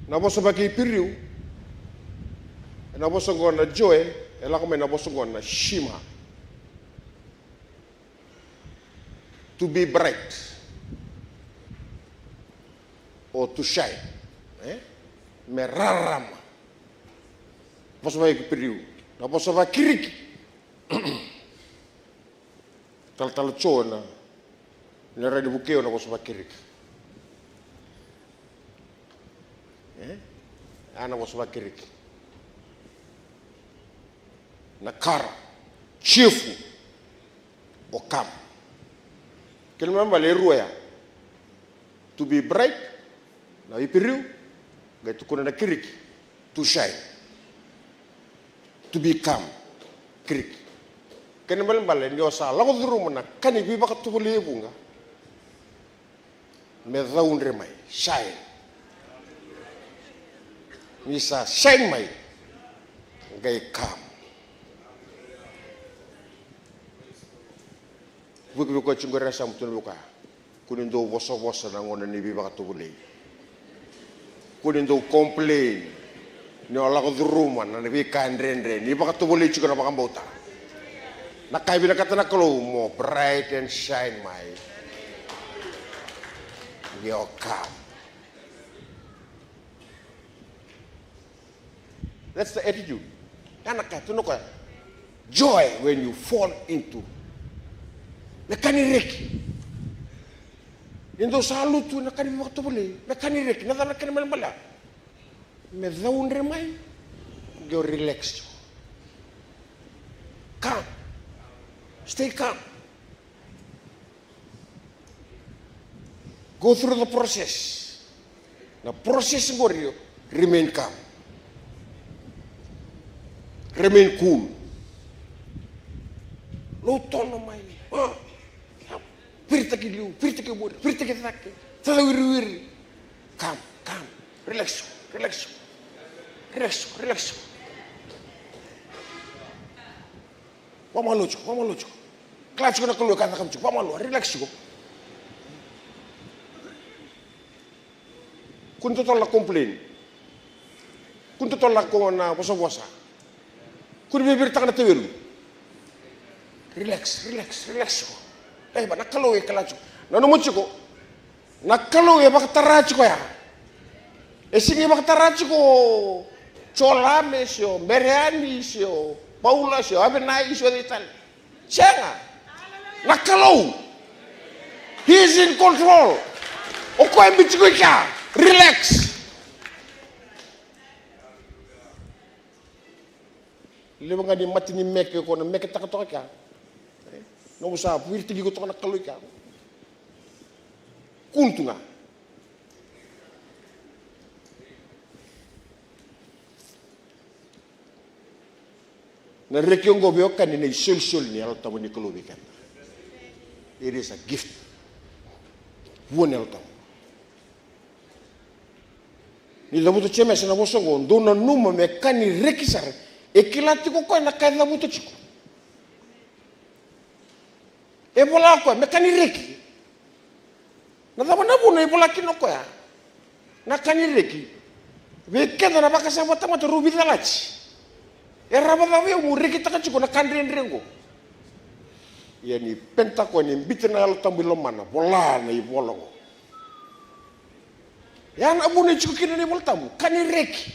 Na vosa vakaIperiu, ena vosa oqo na joy, e lako mai na vosa oqo na shima. To be bright or to shine, e? Me rarama. Vosa vakaIperiu. Na vosa vakaKiriki. Talatala Jo na, na rai ni vukei au na vosa vakaKiriki. E? A na vosa vakaKiriki. Na kara, cheerful, o calm. Kena ibalebale e rua ya. To be bright, na Iperiu, qai tukuna na Kiriki, to shine. To be calm, Kiriki. Kena ibalebale ni o sa lako curuma na ka ni veivakatovolei e vuqa, me caudre mai, shine. Ni sa shine mai, qai calm. Vuki vei koya tiko qori na yasamu, tukuna vei koya. Kua ni dou vosavosa na gauna ni veivakatovolei. Kua ni dou complain ni o lako curuma na veika dredre ni vakatovolei tiko na vakabauta. Na ka e vinakata na Kalou mo bright and shine mai. Qai o calm. That's the attitude. Ya na ka e tukuna o koya. Joy when you fall into. Me ka ni reki. Ni dou sa lutu ena ka ni vakatovolei. Me ka ni reki. Na cava na kena ibalebale? Me caudre mai. Qai o relax tiko. Calm. Stay calm. Go through the process. Na process qori, remain calm. Remain cool. Lou tono mai. Ah. Viritaki liu, viritaki muri, viritaki cake. Cacawiriwiri. Calm, calm. Relax, relax. Relax, relax. Vakamalua tiko, vakamalua tiko. Kila tiko na Kalou e ka e cakava tiko, vakamalua, relax tiko. Kua ni totolo na complain. Kua ni totolo na ko na vosavosa. Kua ni viritaka na tauwelu. Relax, relax, relax tiko. Ei, va na Kalou e kila tiko. Nanuma tiko. Na Kalou e vakatara tiko ya. E sega ni vakatara tiko o Jolame se o Mereani se o Paula se o Avenai se o cei tale. Sega. Na Kalou. He is in control. O koya e biu tiko i kea. Relax. Levu ga ni mate ni meke ko na meketaka toka kea. Nomu sa viritaki iko toka na Kalou i kea. Kua tu ga. Na reki oqo veiwekani na isolisoli ni Yalo Tabu ni Kalou vei keda. It is a gift. Vua na Yalo Tabu. Ni cavuta o Jemesa na vosa oqo, dou nanuma me ka ni reki sara. E kila tiko o koya na ka e cavuta tiko. E vola o koya me ka ni reki. Na cava na vuna e vola kina o koya na ka ni reki? Vei keda na vakasama vakatamata, rau veicalati. E rawa cava o yau meu rekitaka tiko na ka dredre oqo? Ia ni penitaka o koya, ni biuta na Yalo Tabu i lomana, vola na ivola oqo. Ya na vuna e tiko kina na iVola Tabu, ka ni reki.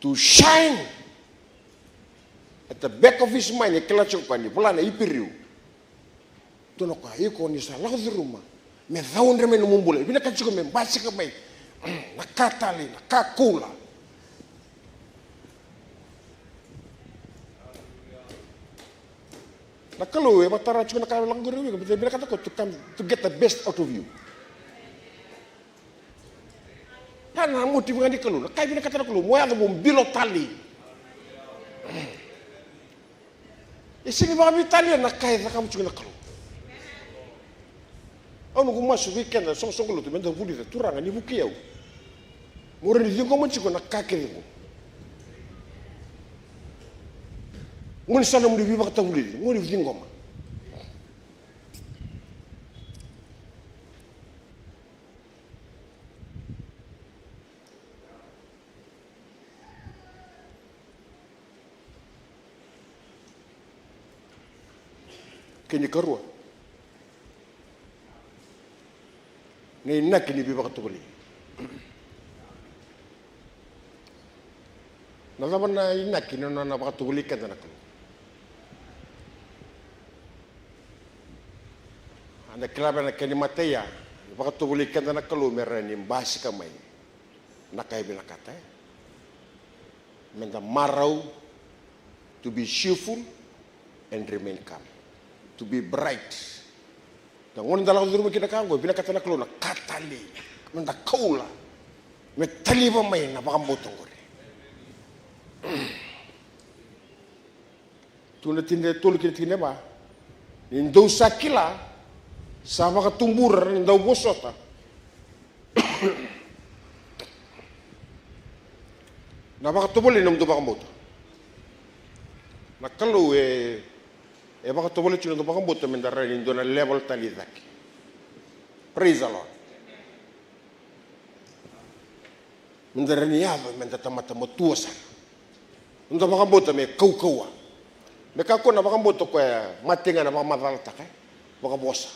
To shine at the back of his mind, e kila tiko o koya ni vola na Iperiu. Tukuna o koya, iko ni sa lako curuma, me caudre mai nomu bula. E vinakati tiko me basika mai na ka talei, na ka koula. Na Kalou e vakatara tiko na ka lako qori, e vinakata ko to come to get the best out of you. Ya na motive ga ni Kalou, na ka e vinakata na Kalou, mo yaco mo bilo talei. E sega ni vakaveitalia na ka e cakava tiko na Kalou. Au noqu masu vei keda soqosoqo lotu, meda vulica, Turaga ni vukei au meu rawa ni ciqoma tiko na ka kece oqo. Gone sa nomuni veivakatavulici, gone ciqoma. Kena ikarua, na inaki ni veivakatovolei. Na cava na inaki ni nona vakatovolei keda na Kalou? Eda kila vei na kena imatai ya, vakatovolei keda na Kalou me rawa ni basika mai na ka e vinakata, e? Meda marau, to be cheerful and remain calm, to be bright. Na gauna da lako curuma kina na ka oqo, e vinakata na Kalou na ka talei, meda kaula, me taliva mai na vakabauta oqori. Tu na tikina e tolu kei na tikina e va. Ni dou sa kila, sa vakatubura na dauvosota na vakatovolei ni nomudou vakabauta. Na Kalou e, e vakatovolei tiko na nomudou vakabauta meda rawa ni dua na level tale i cake. Praise the Lord. Meda rawa ni yaco meda tamata matua sara. Noda vakabauta me kaukauwa. Me kakua na vakabauta koya mate ga na vakamacalataka, e? Vakavosa.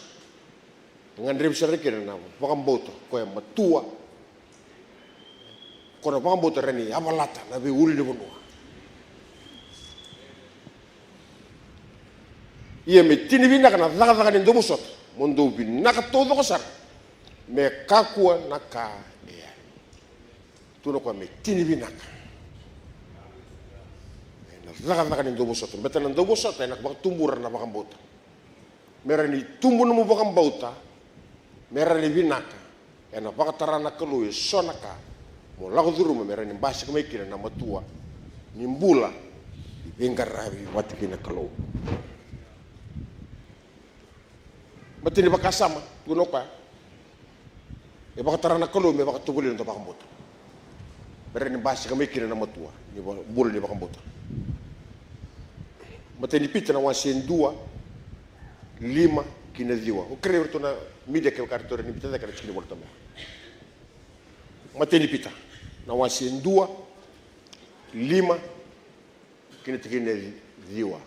E gadrevi sara kina na vakabauta koya matua. Koya na vakabauta rawa ni yavalata na veiulunivanua. Ia me tini vinaka na cakacaka ni dauvosota, mo dou vinaka taucoko sara, me kakua na ka e yali. Tu na koya me tini vinaka na cakacaka ni dauvosota. Beta na dauvosota ena vakatubura na vakabauta. Me rawa ni tubu nomu vakabauta, me rawa ni vinaka, ena vakatara na Kalou eso na ka mo lako curuma me rawa ni basika mai kina na matua ni bula ni veiqaravi vata kei na Kalou. Matai ni vakasama, tukuna o koya, e vakatara na Kalou me vakatovolei na noda vakabauta me rawa ni basika mai kina na matua ni va-, bula ni vakabauta. Matai ni Pita na wase dua, lima ki na ciwa. Au kerei iratou na media kevaka ratou rawa ni biuta cake na tikina ni Vola Tabu. Matai ni Pita na wase dua, lima ki na tikina e ciwa.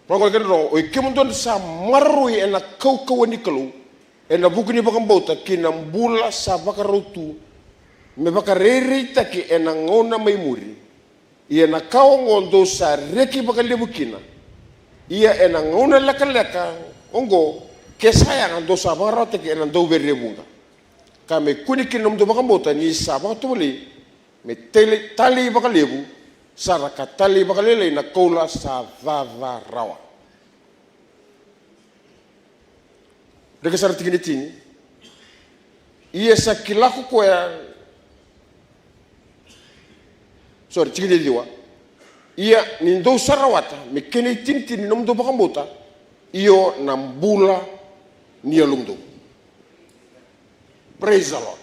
Vaqo na kena rogo, oi kemudou sa maroroi ena kaukauwa ni Kalou ena vuku ni vakabauta kei na bula sa vakarau tu me vakarairai taki ena gauna mai muri. Ia na ka oqo dou sa reki vakalevu kina. Ia ena gauna lekaleka oqo, ke sa yaga dou sa vakararawataki ena dauveiraivuqa. Ka me kune kina nomudou vakabauta ni sa vakatovolei me tale-, talei vakalevu sara ka talei vakalailai na koula sa caca rawa. Reka sara tikina e tini. Ia sa kila ko koya, sorry, tikina e ciwa. Ia ni dou sa rawata me kena itinitini na nomudou vakabauta, io na bula ni yalomudou. Praise the Lord.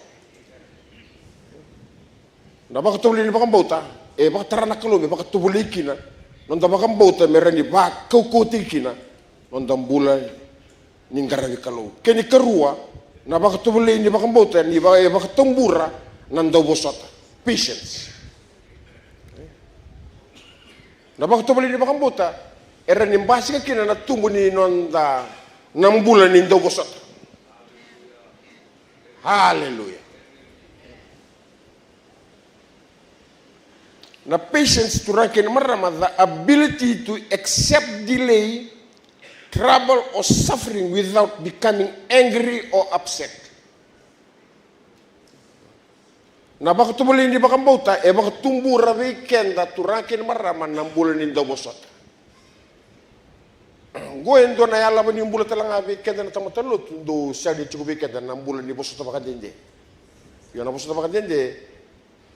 Na vakatovolei ni vakabauta e vakatara na Kalou me vakatovolei kina noda vakabauta me rawa ni vakaukauwataki kina noda bula ni qaravi Kalou. Kena ikarua, na vakatovolei ni vakabauta ni va-, e vakatubura na dauvosota. Patience. Na vakatovolei ni vakabauta e rawa ni basika kina na tubu ni noda, na bula ni dauvosota. Haleluya. Na patience, turaga kei na marama, the ability to accept delay, trouble or suffering without becoming angry or upset. Na vakatovolei ni vakabauta e vakatubura vei keda, turaga kei na marama, na bula ni dauvosota. Oqo e dua na yalava ni bula tale ga vei keda na tamata lotu, dou sega ni tiko vei keda na bula ni vosota vakadede. Io, na vosota vakadede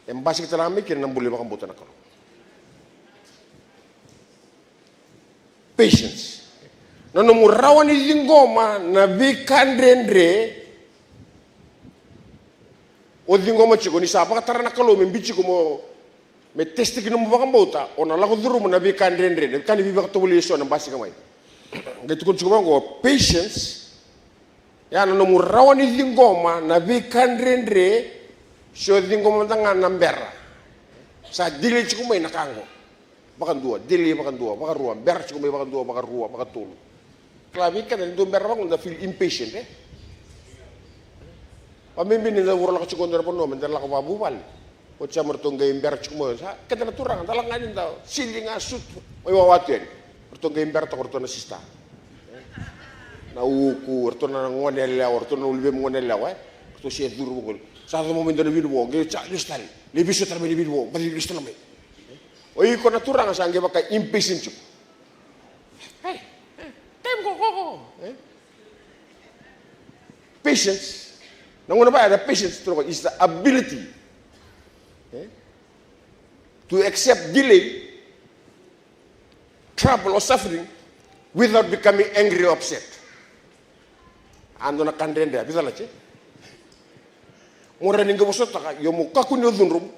e basika tale ga mai kina na bula ni vakabauta na Kalou. Patience. Na nomu rawa ni ciqoma na veika dredre o ciqoma tiko, ni sa vakatara na Kalou me biu tiko mo, me testaki nomu vakabauta, o na lako curuma na veika dredre, na veika ni veivakatovolei eso na basika mai. Qai tukuna tiko vaqo, patience, ya na nomu rawa ni ciqoma na veika dredre Se o ciqoma mada ga na bera, sa delay tiko mai na ka oqo. Vakadua, delay vakadua, vakarua, bera tiko mai vakadua, vakarua, vakatolu. Kila vei keda ni dua bera vakadua da feel impatient, e? Vakabibi ni da vura lako tiko dua na vanua me da lako vakavuvale. Oti sa me ratou qai bera tiko mai, sa keda na turaga da lako ga ni da sili ga sutu mai wawa tu yani. Ratou qai bera toka ratou na sista, na uku, ratou na gone yalewa, ratou na uluvemu gone yalewa, e? Ratou se curu vaqori. Sa yaco mai dua na vinivo, qai sa lesu tale. Lai veisau tale mai na vinivo, baci lesu tale mai. O iko na turaga sa qai vaka impatient tiko. Hey, hey, time go, go, go, e? Patience. Na gauna vaya na patience, turaga, is the ability, e, to accept delay, trouble or suffering without becoming angry or upset. A dua na ka dredre, a vica lati. Mo rawa ni qai vosataka, io mo kakua ni o cudru.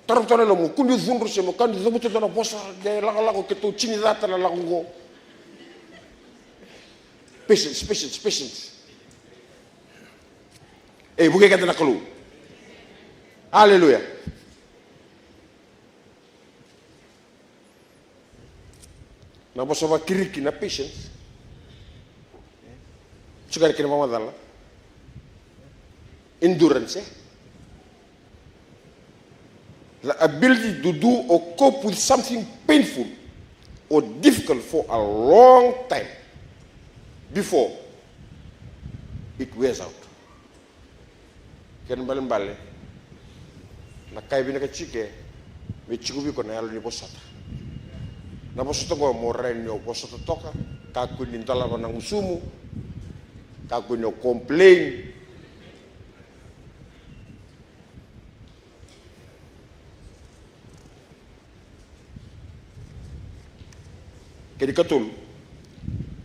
Tara vata na yalomu, kua ni cudru se mo kakua ni cavuta dua na vosa, de lakolako keitou tini cata na lako oqo. Patience, patience, patience. E vukei keda na Kalou. Aleluya. Na vosa vakiriki na patience. Tiko na kena vakamacala. Endurance, e? The ability to do or cope with something painful or difficult for a long time before it wears out. Kena ibalebale, na ka e vinaka tiko me tiko vei iko na yalo ni vosota. Na vosota oqo mo rawa ni o vosota toka, kakua ni dolava na gusumu, kakua ni o complain. Kena ikatolu,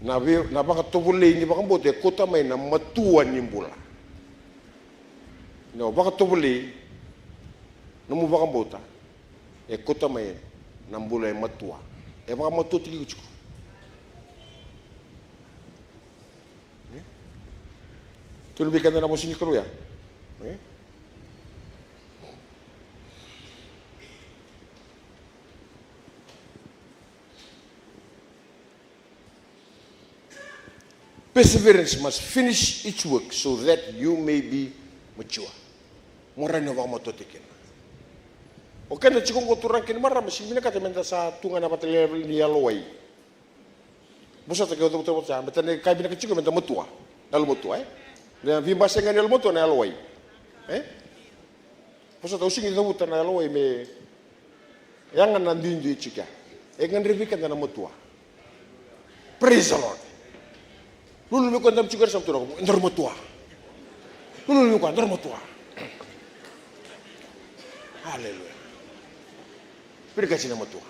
na vei, na vakatovolei ni vakabauta e kauta mai na matua ni bula. Na vakatovolei, nomu vakabauta, e kauta mai na bula e matua. E vakamatua tiko iko tiko. E? Tukuna vei keda na vosa ni Kalou ya. E? Perseverance must finish its work so that you may be mature. Mo rawa ni o vakamatua tiko kina. O keda tiko oqo turaga kei na marama, sega ni vinakata meda sa tu ga na vata level ni yalowai. Vosota ke o cavuta vata, baleta na ka e vinaka tiko meda matua. Yalomatua, e? Na veibasai ga ni yalomatua na yalowai. E? Vosota, au sega ni cavuta na yalowai me yaga na duidui tiko ya. E gadrevi keda na matua. Praise the Lord. Lululu vei koya daru tiko, era sa matua, daru matua. Lululu vei koya, daru matua. Aleluya. Vinakati na matua.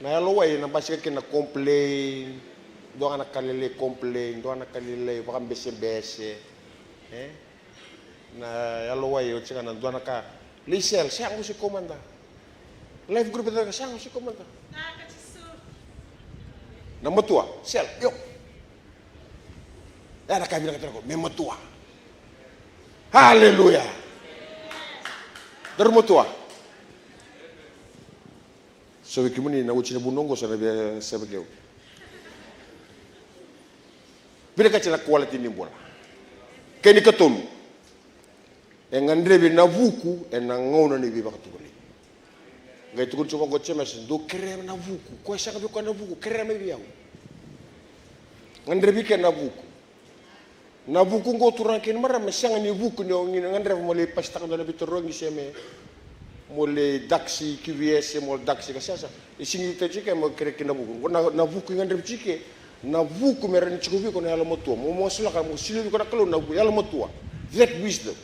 Na yalowai na basika kina na complain, dua ga na ka lailai complain, dua ga na ka lailai vakabesebese, e? Na yalowai oti ga na dua na ka, lai sel, sega, au se kau mada. Life group, sega, au se kau mada. Na matua, sel, io. Ya na ka vinaka tale qo, me matua. Aleluya. Daru matua. So vei kemuni na oti na vunau oqo sa na via seve keu. Vinakati na quality ni bula. Kena ikatolu. E gadrevi na vuku ena gauna ni veivakatovolei. Qai tukuni tiko vaqo o Jemesa, dou kerea na vuku. Ko e sega vei koya na vuku, kerea mai vei au. Gadrevi kina na vuku. Na vuku oqo turaga kei na marama, e sega ni vuku ni o gadreva mo lai pasitaka dua na veitarogi se me mo lai daxi Q V S se mo daxi ka sasa. E sega ni tiko ke mo kerea kina na vuku. Na, na vuku e gadrevi tiko ke, na vuku me rawa ni tiko vei iko na yalomatua. Mo, mo masulaka, mo solia vei iko na Kalou na yalomatua. That wisdom.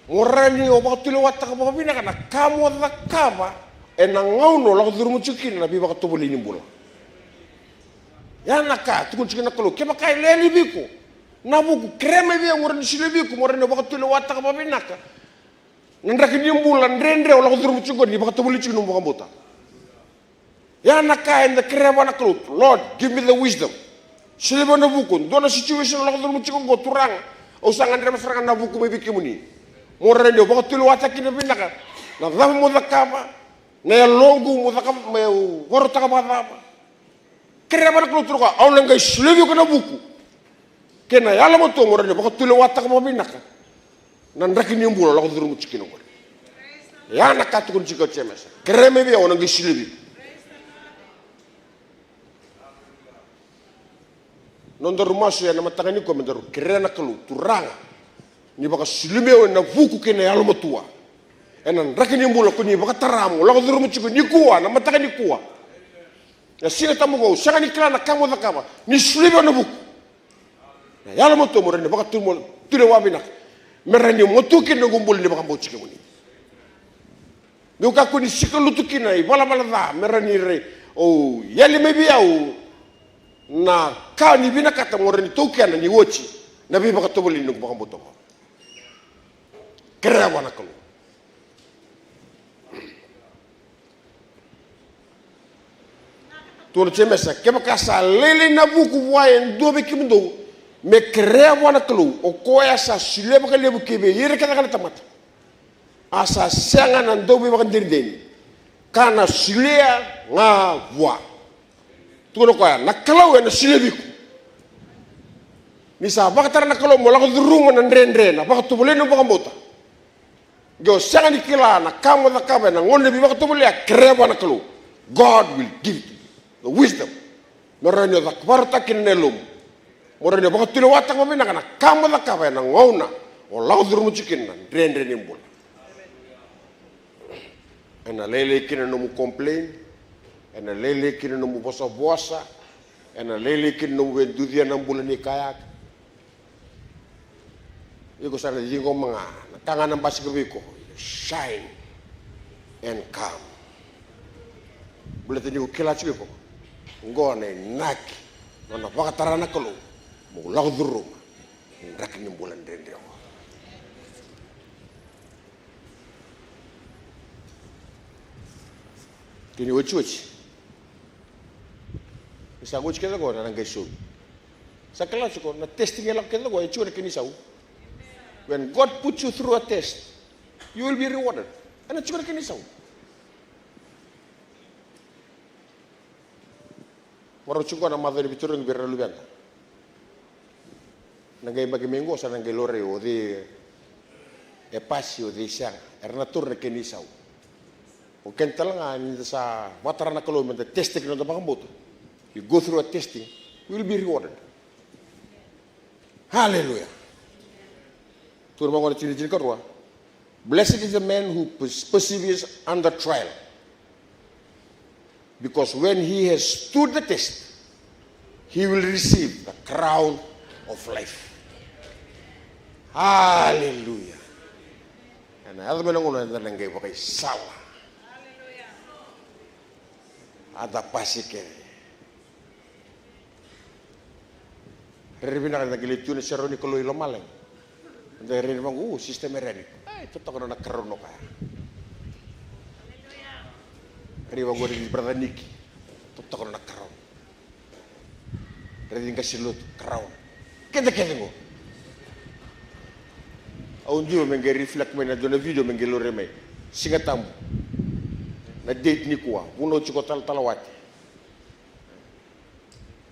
Mo rawa ni o vakatulewataka vakavinaka na ka mo cakava ena gauna o lako curuma tiko kina na veivakatovolei ni bula. Ya na ka tukuna tiko na Kalou, kevaka e lewe ni vei iko na vuku, kerea mai vei au, mo rawa ni solia vei iko, mo rawa ni o vakatulewataka vakavinaka na draki ni bula dredre o lako curuma tiko qo, ni vakatovolei tiko nomu vakabauta. Ya na ka eda kerea vua na Kalou. Lord, give me the wisdom. Solia vei au na vuku. Dua na situation o lako curuma tiko qo, Turaga. Au sa gadreva sara ga na vuku mai vei kemuni. Mo rawa ni o vakatulewataka kina vinaka na cava mo cakava, na yaloqu mo cakava, meu vakarautaka vakacava. Kerea vua na Kalou, tukuna o koya, au na qai solia vei iko na vuku kei na yalomatua mo rawa ni vakatulewataka vakavinaka na draki ni bula o lako curuma tiko kina oqori. Ya na ka tukuna tiko o Jemesa. Kerea mai vei au, au na qai solia vei iko. Nodaru masu ena mataka nikua, me daru kerea na Kalou, Turaga, ni vakasolia mai au ena vuku kei na yalomatua ena draki ni bula ko ni vakatara mo lako curuma tiko nikua, na mataka nikua. Na Siga Tabu qo, au sega ni kila na ka mo cakava, ni solia vei au na vuku, na yalomatua mo rawa ni vakatulewataka vinaka, me rawa ni matua kina na noqu bula ni vakabauti kemuni. Meu kakua ni sikalutu kina ivalavala ca, me rawa ni rai, o yali mai vei au na ka ni vinakata mo rawa ni taukena ni oti na veivakatovolei ni noqu vakabauta qo. Kerea vua na Kalou. Tukuna o Jemesa, kevaka sa lailai na vuku vua e dua vei kemudou, me kerea vua na Kalou, o koya sa solia vakalevu ki vei ira kece ga na tamata, a sa sega na dauveivakadinadina, ka na solia ga vua. Tukuna o koya, na Kalou ena solia vei iko. Ni sa vakatara na Kalou mo lako curuma na dredre, na vakatovolei na vakabauta, qai o sega ni kila na ka mo cakava ena gauna ni veivakatovolei, kerea vua na Kalou. God will give you the wisdom. Me rawa ni o vakarautaka kina na yalomu, mo rawa ni o vakatulewataka vakavinaka na ka mo cakava ena gauna o lako curuma tiko kina na dredre ni bula. Ena lailai kina na nomu complain, ena lailai kina na nomu vosavosa, ena lailai kina na nomu veiducia na bula ni kayaka. Iko sa na ciqoma ga na ka ga na basika vei iko. Shine and come. Baleta ni ko kila tiko iko, oqo na inaki nona vakatara na Kalou mo lako curuma na draki ni bula dredre oqo. Kena iotioti, ni sa oti kece oqo na qai sau. Sa kila tiko na testing e lako kece oqo e tiko na kena isau. When God puts you through a test, you will be rewarded. Ena tiko na kena isau. Marau tiko na macawa ni veitarogi vei ira na luveda. Na qai yabaki mai qo sa na qai laurai o cei e pasi, o cei sega. Era na taura na kena isau. O keda tale ga ni da sa vakatara na Kalou me da testaki na noda vakabauta. You go through a testing, you will be rewarded. Hallelujah. Tukuna vaqo na tikina tinikarua. Blessed is the man who pers-, perseveres under trial. Because when he has stood the test, he will receive the crown of life. Hallelujah. Ena yaco mai na gauna eda na qai vakaisala. A da pasi kece. Rairai vinaka ni da qai lai tu ena serau ni Kalou i lomalagi. Da rairai vaqo, o, Sister Mereni. Ai, totoka nona crown o koya. Rairai vaqo, raici Brother Nick. Totoka nona crown. Raici qase lotu, crown. Keda kece qo. Au dua me qai reflect mai na dua na video me qai laurai mai. Siga Tabu. Na date nikua. Vunau tiko Talatala Wati.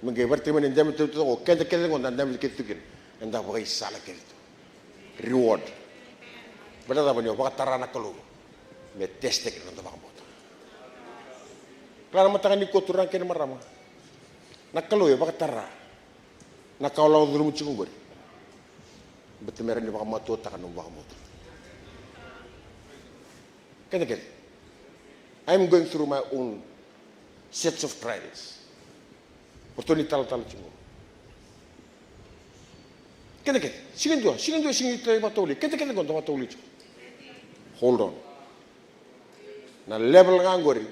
Me qai varaitaki mai na damage tu qo, keda kece qo da damage kece tu kina. Eda vakaisala kece tu. Reward. Baleta cava? Ni o vakatara na Kalou me testaki na noda vakabauta. Kila na mataka nikua, turaga kei na marama, na Kalou e vakatara na ka o lako curuma tiko qori. Baleta me rawa ni vakamatuataka na nomu vakabauta. Keda kece. I am going through my own sets of trials. Ratou ni talatala tiko. Keda kece, siga dua, siga dua, siga ni vakatovolei. Keda kece qo da vakatovolei tiko. Hold on. Na level ga qori.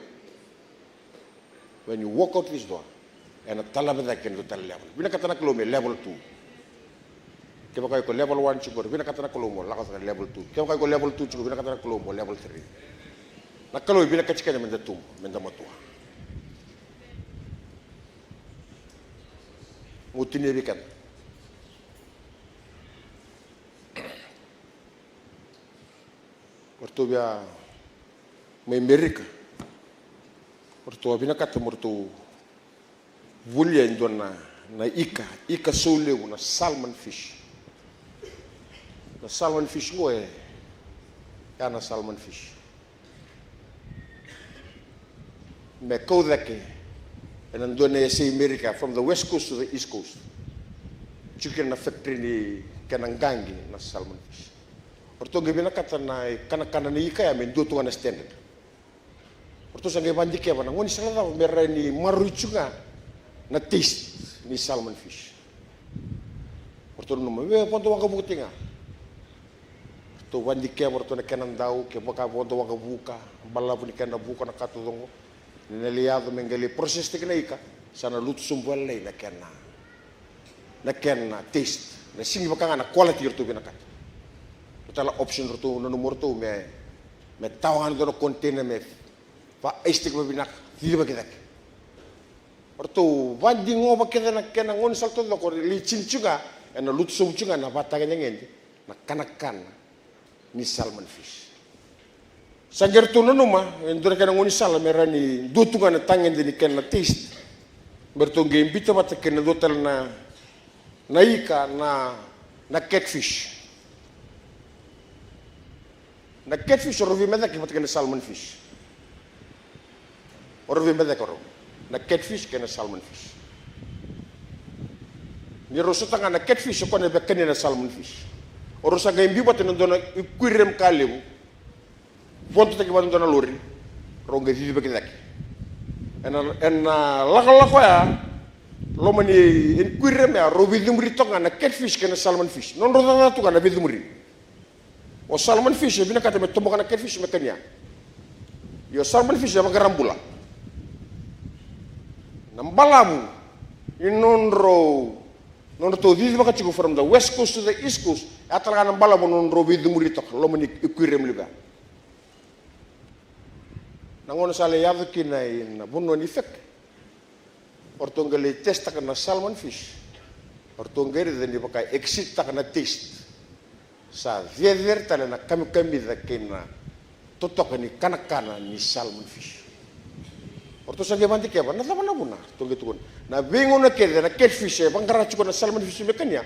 When you walk out this door, ena talave cake ena dua tale level. Vinakata na Kalou me level two. Kevaka iko level one tiko qori, vinakata na Kalou mo lako cake level two. Kevaka iko level two tiko, vinakata na Kalou mo level three. Na Kalou e vinakati keda me da tubu, me da matua. Mo tinia vei keda. O ratou via mai Merika, o ratou a vinakata mo ratou volia e dua na, na ika, ika saulevu, na salmon fish. Na salmon fish qo e, ya na salmon fish. Me kau cake ena dua na yasai Merika, from the west coast to the east coast. Tiko kina na factory ni kena qaqi na salmon fish. O ratou qai vinakata na ikanakana ni ika ya me dua tu ga na standard. O ratou sa qai vadikeva na gaunisala cava me rawa ni maroroi tu ga na taste ni salmon fish. O ratou nanuma me vodo waqavuka tiko ga. Ratou vadikeva, ratou na kena dau, kevaka vodo waqavuka, balavu ni kena vuka na ka taucoko. Ni na lai yaco me qai lai process tiko na ika, sa na lutu sobu vakalailai na kena, na kena taste. Na sigi vaka ga na quality ratou vinakata. Ratou tale option ratou nanuma ratou me, me tawa ga na dua na container me va ice tiko vavinaka, cicivaki cake. O ratou vadigova kece na kena gaunisala taucoko, lai tini tu ga, ena lutu sobu tu ga na vatagedegede na kanakana ni salmon fish. Sa qai ratou nanuma e dua na kena gaunisala me rawa ni dua tu ga na tagede ni kena taste. Me ratou qai biuta vata kei na dua tale na, na ika na, na catfish. Na catfish o rau veimecaki vata kei na salmon fish. O rau veimecaki o rau. Na catfish kei na salmon fish. Ni rau sota ga na catfish, o koya na via kania na salmon fish. O rau sa qai biu vata ena dua na aquarium ka levu. Vodotaki vata ena dua na lori. Rau qai cicivaki cake. Ena, ena lakolako ya, loma ni aquarium ya, rau veicemuri toka ga na catfish kei na salmon fish. Nodrau cakacaka tu ga na veicemuri. O salmon fish e vinakata me toboka na catfish me kania. Ia o salmon fish e vaqara bula. Na balavu ni nodrau, nodratou cicivaka tiko from the west coast to the east coast, e a tale ga na balavu nodrau veicemuri toka loma ni aquarium levu ya. Na gauna sa lai yaco kina ina vanua ni feke, o ratou qai lai test-taka na salmon fish. O ratou qai raica ni vaka e exceed-taka na taste. Sa cecere tale na kamikamica kei na totoka ni kanakana ni salmon fish. O ratou sa qai vadikeva na cava na vuna, ratou qai tukuna. Na veigauna kece na catfish e vaqara tiko na salmon fish me kania,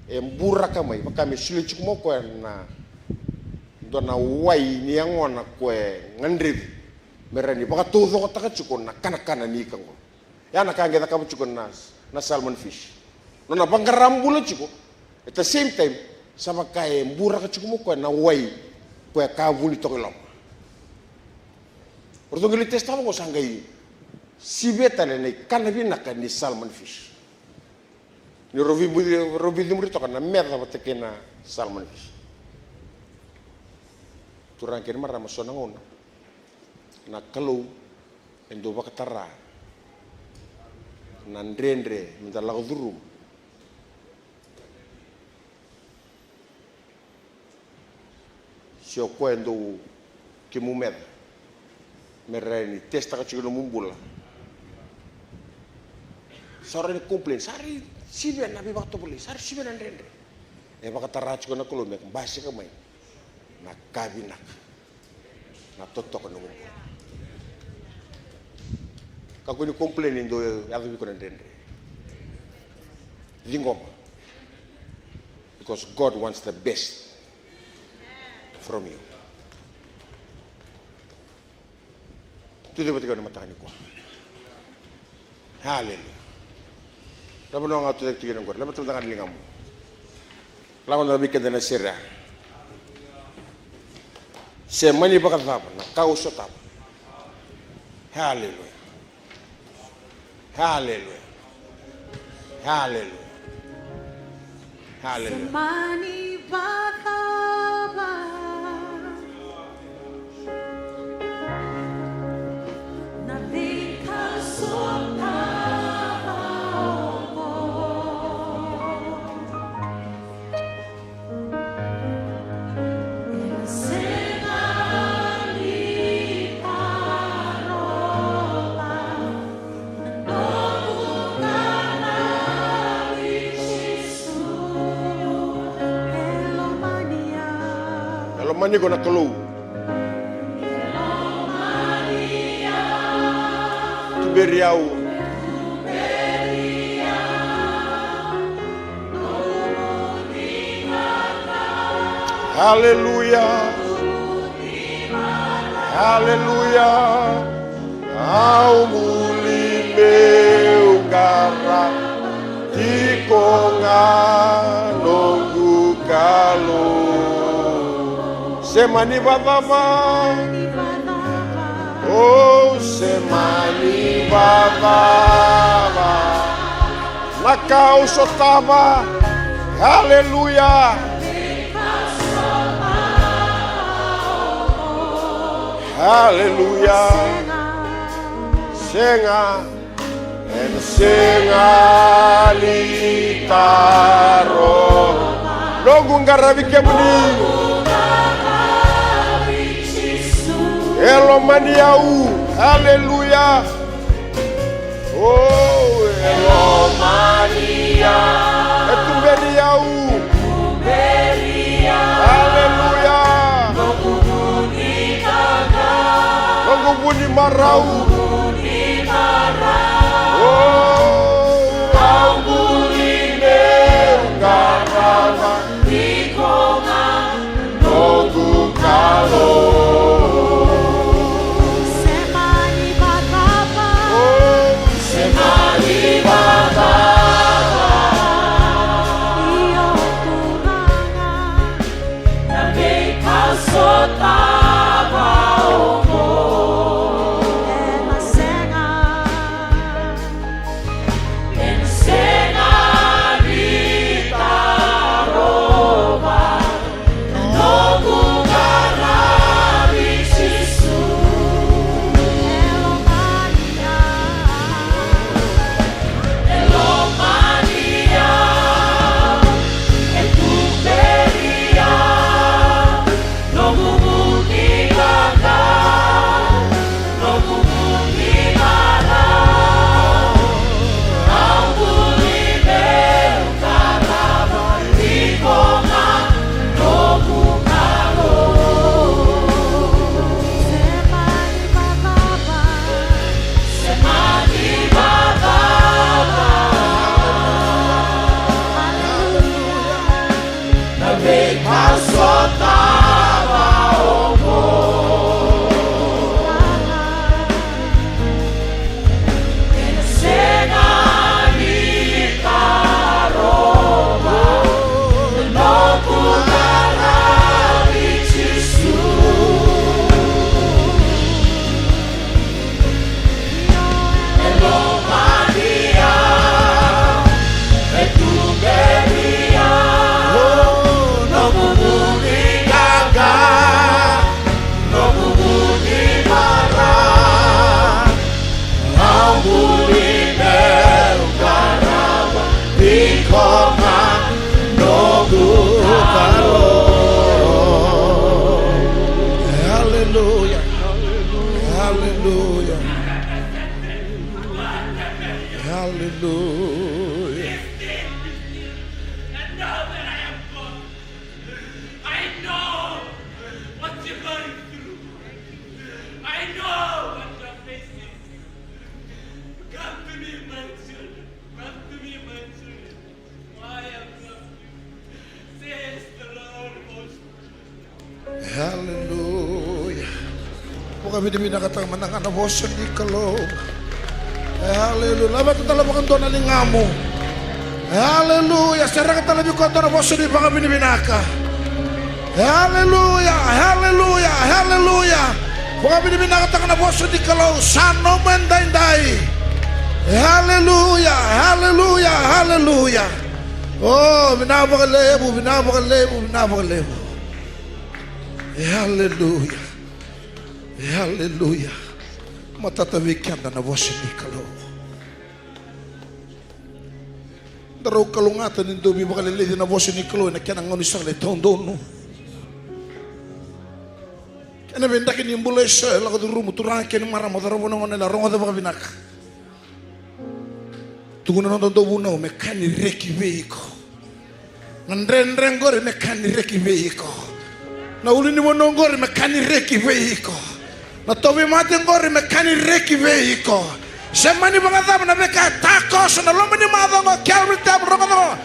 e buraka mai, vaka me solia tiko mai o koya na dua na wai ni yagona ko e gadrevi me rawa ni vakataucokotaka tiko na kanakana ni ika qo. Ya na ka qai cakava tiko na, na salmon fish. Nona vaqara bula tiko, at the same time, sa vaka e buraka tiko mai o koya na wai ko e ka vuni toka i loma. O ratou qai lai test-taka vaqo, sa qai sivia tale na ikana vinaka ni salmon fish. Ni rau vei, rau veicemuri toka na meca vata kei na salmon fish. Turaga kei na marama, so na gauna na Kalou e dau vakatara na dredre me da lako curuma. Se o koya e dau kemu meca me rawa ni test-taka tiko na nomu bula. Sa rawa ni complain, sa rui sivia na veivakatovolei, sa rui sivia na dredre. E vakatara tiko na Kalou me basika mai na ka vinaka, na totoka ni nomu bula. Kakua ni complain ni dau yaco vei iko na dredre. Ciqoma. Because God wants the best from you. Tucake vata kei au ena mataka nikua. Hallelujah. Lako na nomu, tucake tiko qori. Lako tale ga na ligamu. Lako na vei keda na sere. Se mani vakacava na ka au sotava. Hallelujah. Hallelujah. Hallelujah. Hallelujah. Mani vakacava na veika sotava oqo. E lomani iko na Kalou. Beri au. Haleluya. Haleluya. Au buli meu qarava tiko ga noqu Kalou. Sema ni vakacava. Ou sema ni vakacava. Na ka au sotava. Haleluya. Haleluya. Sega. Ena sega ni taro. Noqu qaravi kemuni. E lomani au. Aleluya. O, e lomani au. E tuberi au. Aleluya. Noqu vu ni marau. O, au buli meu qarava tiko ga noqu Kalou. Sema ni vakacava. O, sema ni vakacava. Io Turaga. Na veika au sotava oqo. Ena sega. Ena sega ni tarova. Na noqu qaravi Jisu. E lomani au. E lomani au, e tuberi au, noqu vu ni qaqa, noqu vu ni marau, au buli meu qarava tiko ga noqu Kalou. Sema ni vakacava. Sema ni vakacava. Aleluya. Na veika au sotava oqo. Ena sega ni tarova na noqu qaravi Jisu. E lomani au, e tuberi au, noqu vu ni qaqa, noqu vu ni marau. Au buli meu qarava tiko ga noqu Kalou. Aleluya. Aleluya. Aleluya. I know what you're going through. I know what you're facing. Come to me, my children. Come to me, my children. I have loved you, says the Lord of hosts. Aleluya. Vakavinavinakataka mada ga na vosa ni Kalou. Aleluya. Laveta tale vakadua na ligamu. Aleluya. Sereka tale vei koya dua na vosa ni vakavinavinaka. Aleluya, aleluya, aleluya. Vakavinavinakataka na vosa ni Kalou, sa nomu edaidai. Aleluya, aleluya, aleluya. O, vinaka vakalevu, vinaka vakalevu, vinaka vakalevu. Aleluya. Aleluya. Matata vei keda na vosa ni Kalou. Daru kalougata ni dau veivakaleleci na vosa ni Kalou ena kena gaunisala e taudonu. Kena veidraki ni bula eso, e lako curuma, turaga kei na marama, cauravou, na gone, rogoca vakavinaka. Tukuna na noda dauvunau me ka ni reki vei iko. Na dredre qori me ka ni reki vei iko. Na ulunivanua qori me ka ni reki vei iko. Na tauvimate qori me ka ni reki vei iko. Se mani vakacava na veika e takoso na loma ni macawa oqo, Calvary Temple, rogoca.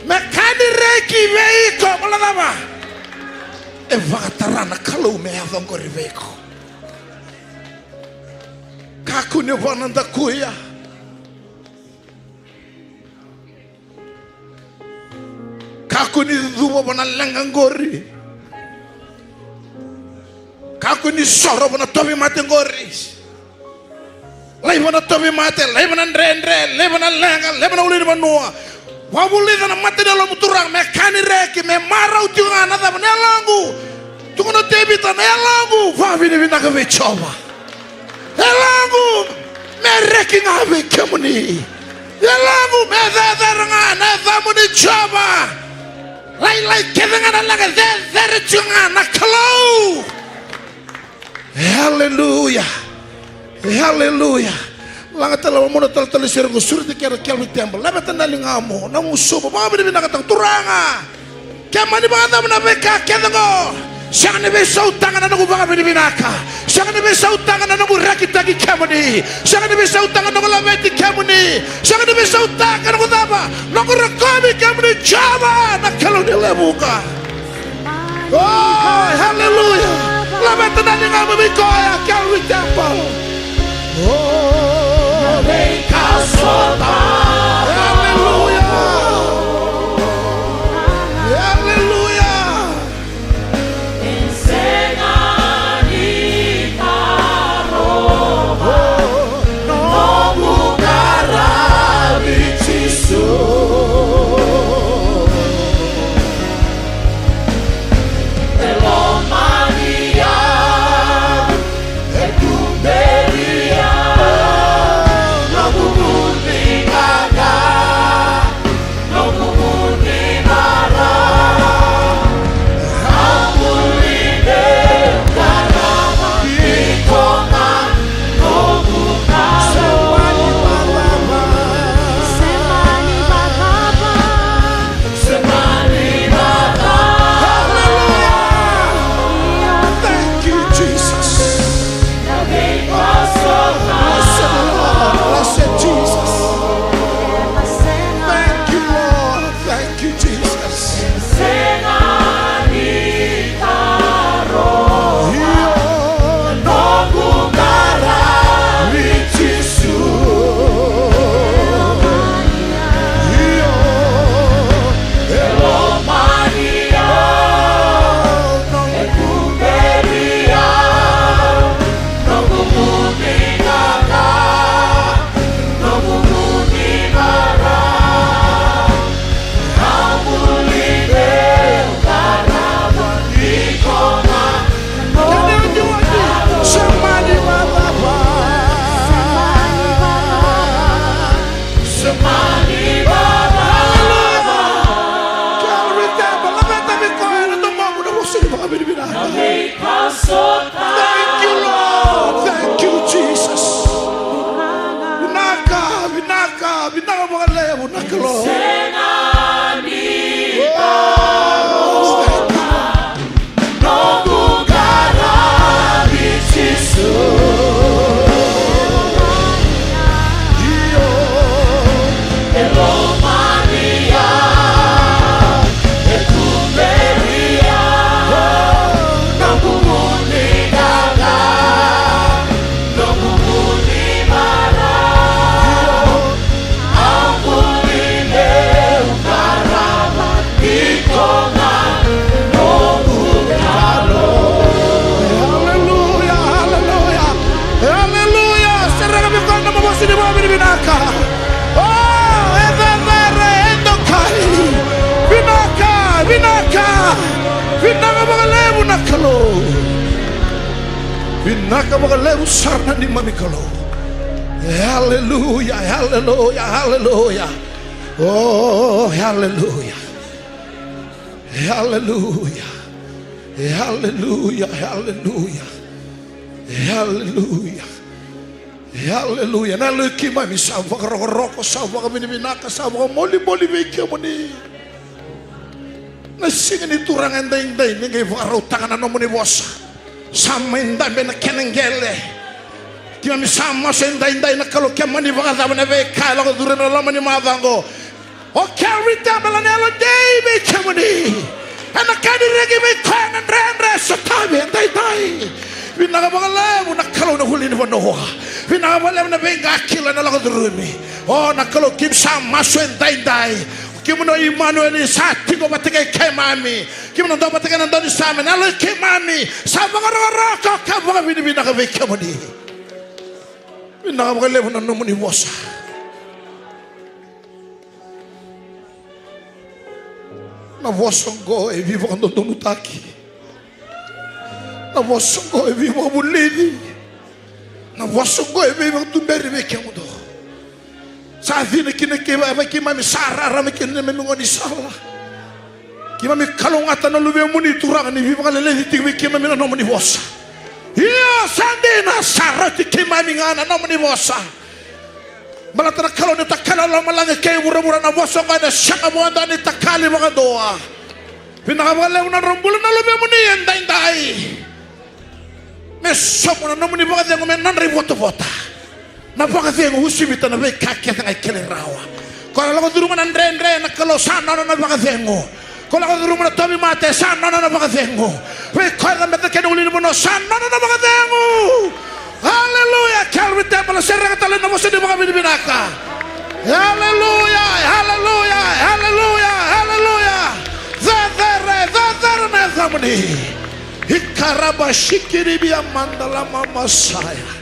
Me ka ni reki vei iko, baleta na cava? E vakatara na Kalou me yaco oqori vei iko. Kakua ni vakanadakuya. Kakua ni cuva vua na leqa qori. Kakua ni soro vua na tauvimate qori. Laiva na tauvimate, laiva na dredre, laiva na leqa, laiva na ulunivanua. Vakavulica na mata ni yalomu, Turaga, me ka ni reki, me marau tiko ga na cava, na yaloqu. Tukuna o Tevita, na yaloqu, vakavinavinaka vei Jiova. Yaloqu, me reki ga vei kemuni. Yaloqu, me cecere ga na yacamuni, Jiova. Lailai kece ga na leqa, cecere tiko ga na Kalou. Aleluya. Aleluya. Laga tale na mona talatala sere qo, sureti keda Calvary Temple. Laveta na ligamu, na gusumu, vakavinavinakataka, Turaga. Ke mani vakacava na veika kece qo, sega ni veisautaka na noqu vakavinavinaka. Sega ni veisautaka na noqu rekitaki kemuni. Sega ni veisautaka na noqu laveti kemuni. Sega ni veisautaka na noqu cava, noqu rokovi kemuni, Jiova, na Kalou ni lewe vuqa. Oh, hallelujah. Laveta na ligamu vei koya, Calvary Temple. Oh, hallelujah. Hallelujah. Hallelujah. Thank you, Jesus. Blessed Lord, blessed Jesus. Thank you, Lord. Thank you, Jesus. Thank you, Lord. Thank you, Jesus. Vinaka, vinaka, vinaka vakalevu na Kalou. Oh, thank you, Lord. Hallelujah, hallelujah, hallelujah. Sereka vei koya na nomu vosa ni vakavinavinaka. Oh, e cecere, e dokai. Vinaka, vinaka. Vinaka vakalevu na Kalou. Vinaka vakalevu sara na neimami Kalou. Hallelujah, hallelujah, hallelujah. Oh, hallelujah. Hallelujah. Hallelujah, hallelujah. Hallelujah. Hallelujah. Na yalo i keimami sa vakarokoroko, sa vakavinavinaka, sa vakamolimoli vei kemuni. Na siga ni Turaga edaidai ni qai vakarautaka na nomuni vosa. Sa mai dabe na kena qele. Keimami sa masu edaidai na Kalou, ke mani vakacava na veika e lako curumi ena loma ni macawa oqo. O Calvary Temple, na yalo dei vei kemuni. Ena ka ni reki vei koya na dredre, sotavi edaidai. Vinaka vakalevu na Kalou na ulunivanua. Vinaka vakalevu na veiqakila ena lako curumi. O na Kalou, keimami sa masu edaidai. Kemuni o Imanueli sa tiko vata kei keimami. Kemuni na dau vata kei na daunisame, na yalo i keimami. Sa vakarokoroko ka vakavinavinaka vei kemuni. Vinaka vakalevu na nomuni vosa. Na vosa oqo e veivakadodonutaki. Na vosa oqo e veivakavulici. Na vosa oqo e veivakatuberi vei kemudou. Sa cina kina kei va-, vei keimami, sa rarama kina neimami gaunisala. Keimami kalougata na luvemuni Turaga ni veivakaleleci tiko vei keimami na nomuni vosa. Io, sa dina, sa rauti keimami ga na nomuni vosa. Baleta na Kalou ni takali lomalagi kei vuravura, na vosa oqo ena sega vakadua ni takali vakadua. Vinaka vakalevu na nodra bula na luvemuni edaidai. Me sobu na nomuni vakacegu me nodra ivotavota. Na vakacegu, usivita na veika kece ga e kilai rawa. Ko na lako curuma na dredre, na Kalou, sa nona na vakacegu. Ko lako curuma na tauvimate, sa nona na vakacegu. Vei koya e cabeta kina ulunivanua, sa nona na vakacegu. Aleluya. Calvary Temple, sereka tale na vosa ni vakavinavinaka. Aleluya, aleluya, aleluya, aleluya. Cecere, cecere na yacamuni. Ikaraba sikiribia mandalama masaya.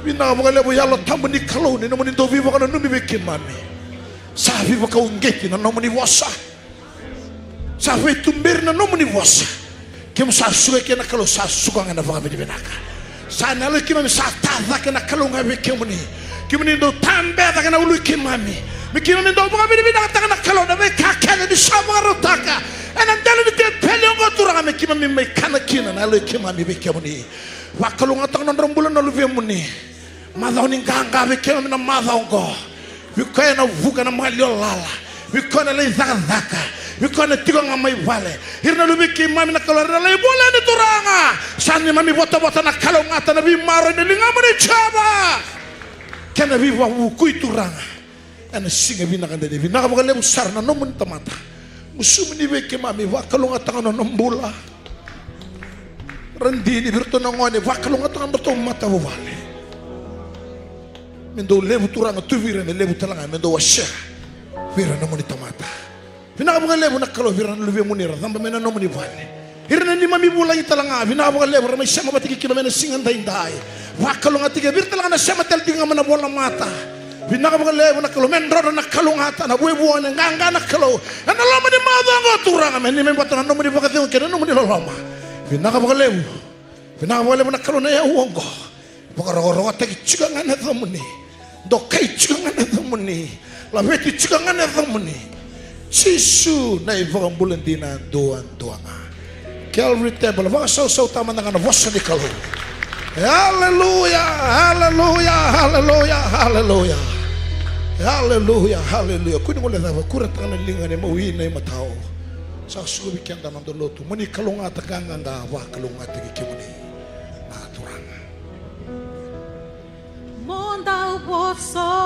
Vinaka vakalevu Yalo Tabu ni Kalou ni nomuni dau veivakananumi vei keimami. Sa veivakauqeti na nomuni vosa. Sa veituberi na nomuni vosa. Keimami sa suka eke na Kalou, sa suka ga ena vakavinavinaka. Sa na yalo i keimami sa tacake na Kalou ga vei kemuni. Keimami dau tabe cake na ulu i keimami. Me keimami dau vakavinavinakataka na Kalou na veika kece ni sa vakarautaka ena dela ni tepeli oqo Turaga, me keimami mai kana kina na yalo i keimami vei kemuni. Vakalougatataka na nodra bula na luvemuni. Macawa ni qaqa vei keimami na macawa oqo. Vei koya ena vuka ena maliwa lala. Vei koya ena lai cakacaka. Vei koya ena tiko ga mai vale. Ira na luve i keimami na Kalou era na lai vale ni Turaga. Sa neimami votavota na kalougata, na veimaroroi ni ligamuni Jiova. Kei na veivakavukui Turaga. Ena siga vinaka dede, vinaka vakalevu sara na nomuni tamata. Gusumuni vei keimami, vakalougatataka na nona bula. Radini vei iratou na gone, vakalougatataka na nodratou matavuvale. Me dou levu Turaga tu vei ira, me levu tale ga me dou wasea vei ira na nomuni tamata. Vinaka vakalevu na Kalou vei ira na luvemuni era caba mai na nomuni vale. Ira na neimami vulagi tale ga, vinaka vakalevu era mai sema vata kei keimami ena siga daidai. Vakalougatataki vei ira tale ga na sema tale tiko ga mai na volamata. Vinaka vakalevu na Kalou, me drodro na kalougata, na vuavuai, na qaqa na Kalou. Ena loma ni macawa oqo Turaga, me neimami vata na nomuni vakacegu kei na nomuni loloma. Vinaka vakalevu. Vinaka vakalevu na Kalou na iyau oqo. Vakarokorokotaki tiko ga na yacamuni. Dokai tiko ga na yacamuni. Laveti tiko ga na yacamuni. Jisu na iVakabula dina duadua ga. Calvary Temple, vakasausautaka mada ga na vosa ni Kalou. Aleluya, aleluya, aleluya, aleluya. Aleluya, aleluya. Kua ni guilecava, kurataka na liga, na imawi, na imatau. Sa suka vei keda na noda lotu. Moni kalougata, qaqa, vakalougatataki kemuni na Turaga. Mo dau voso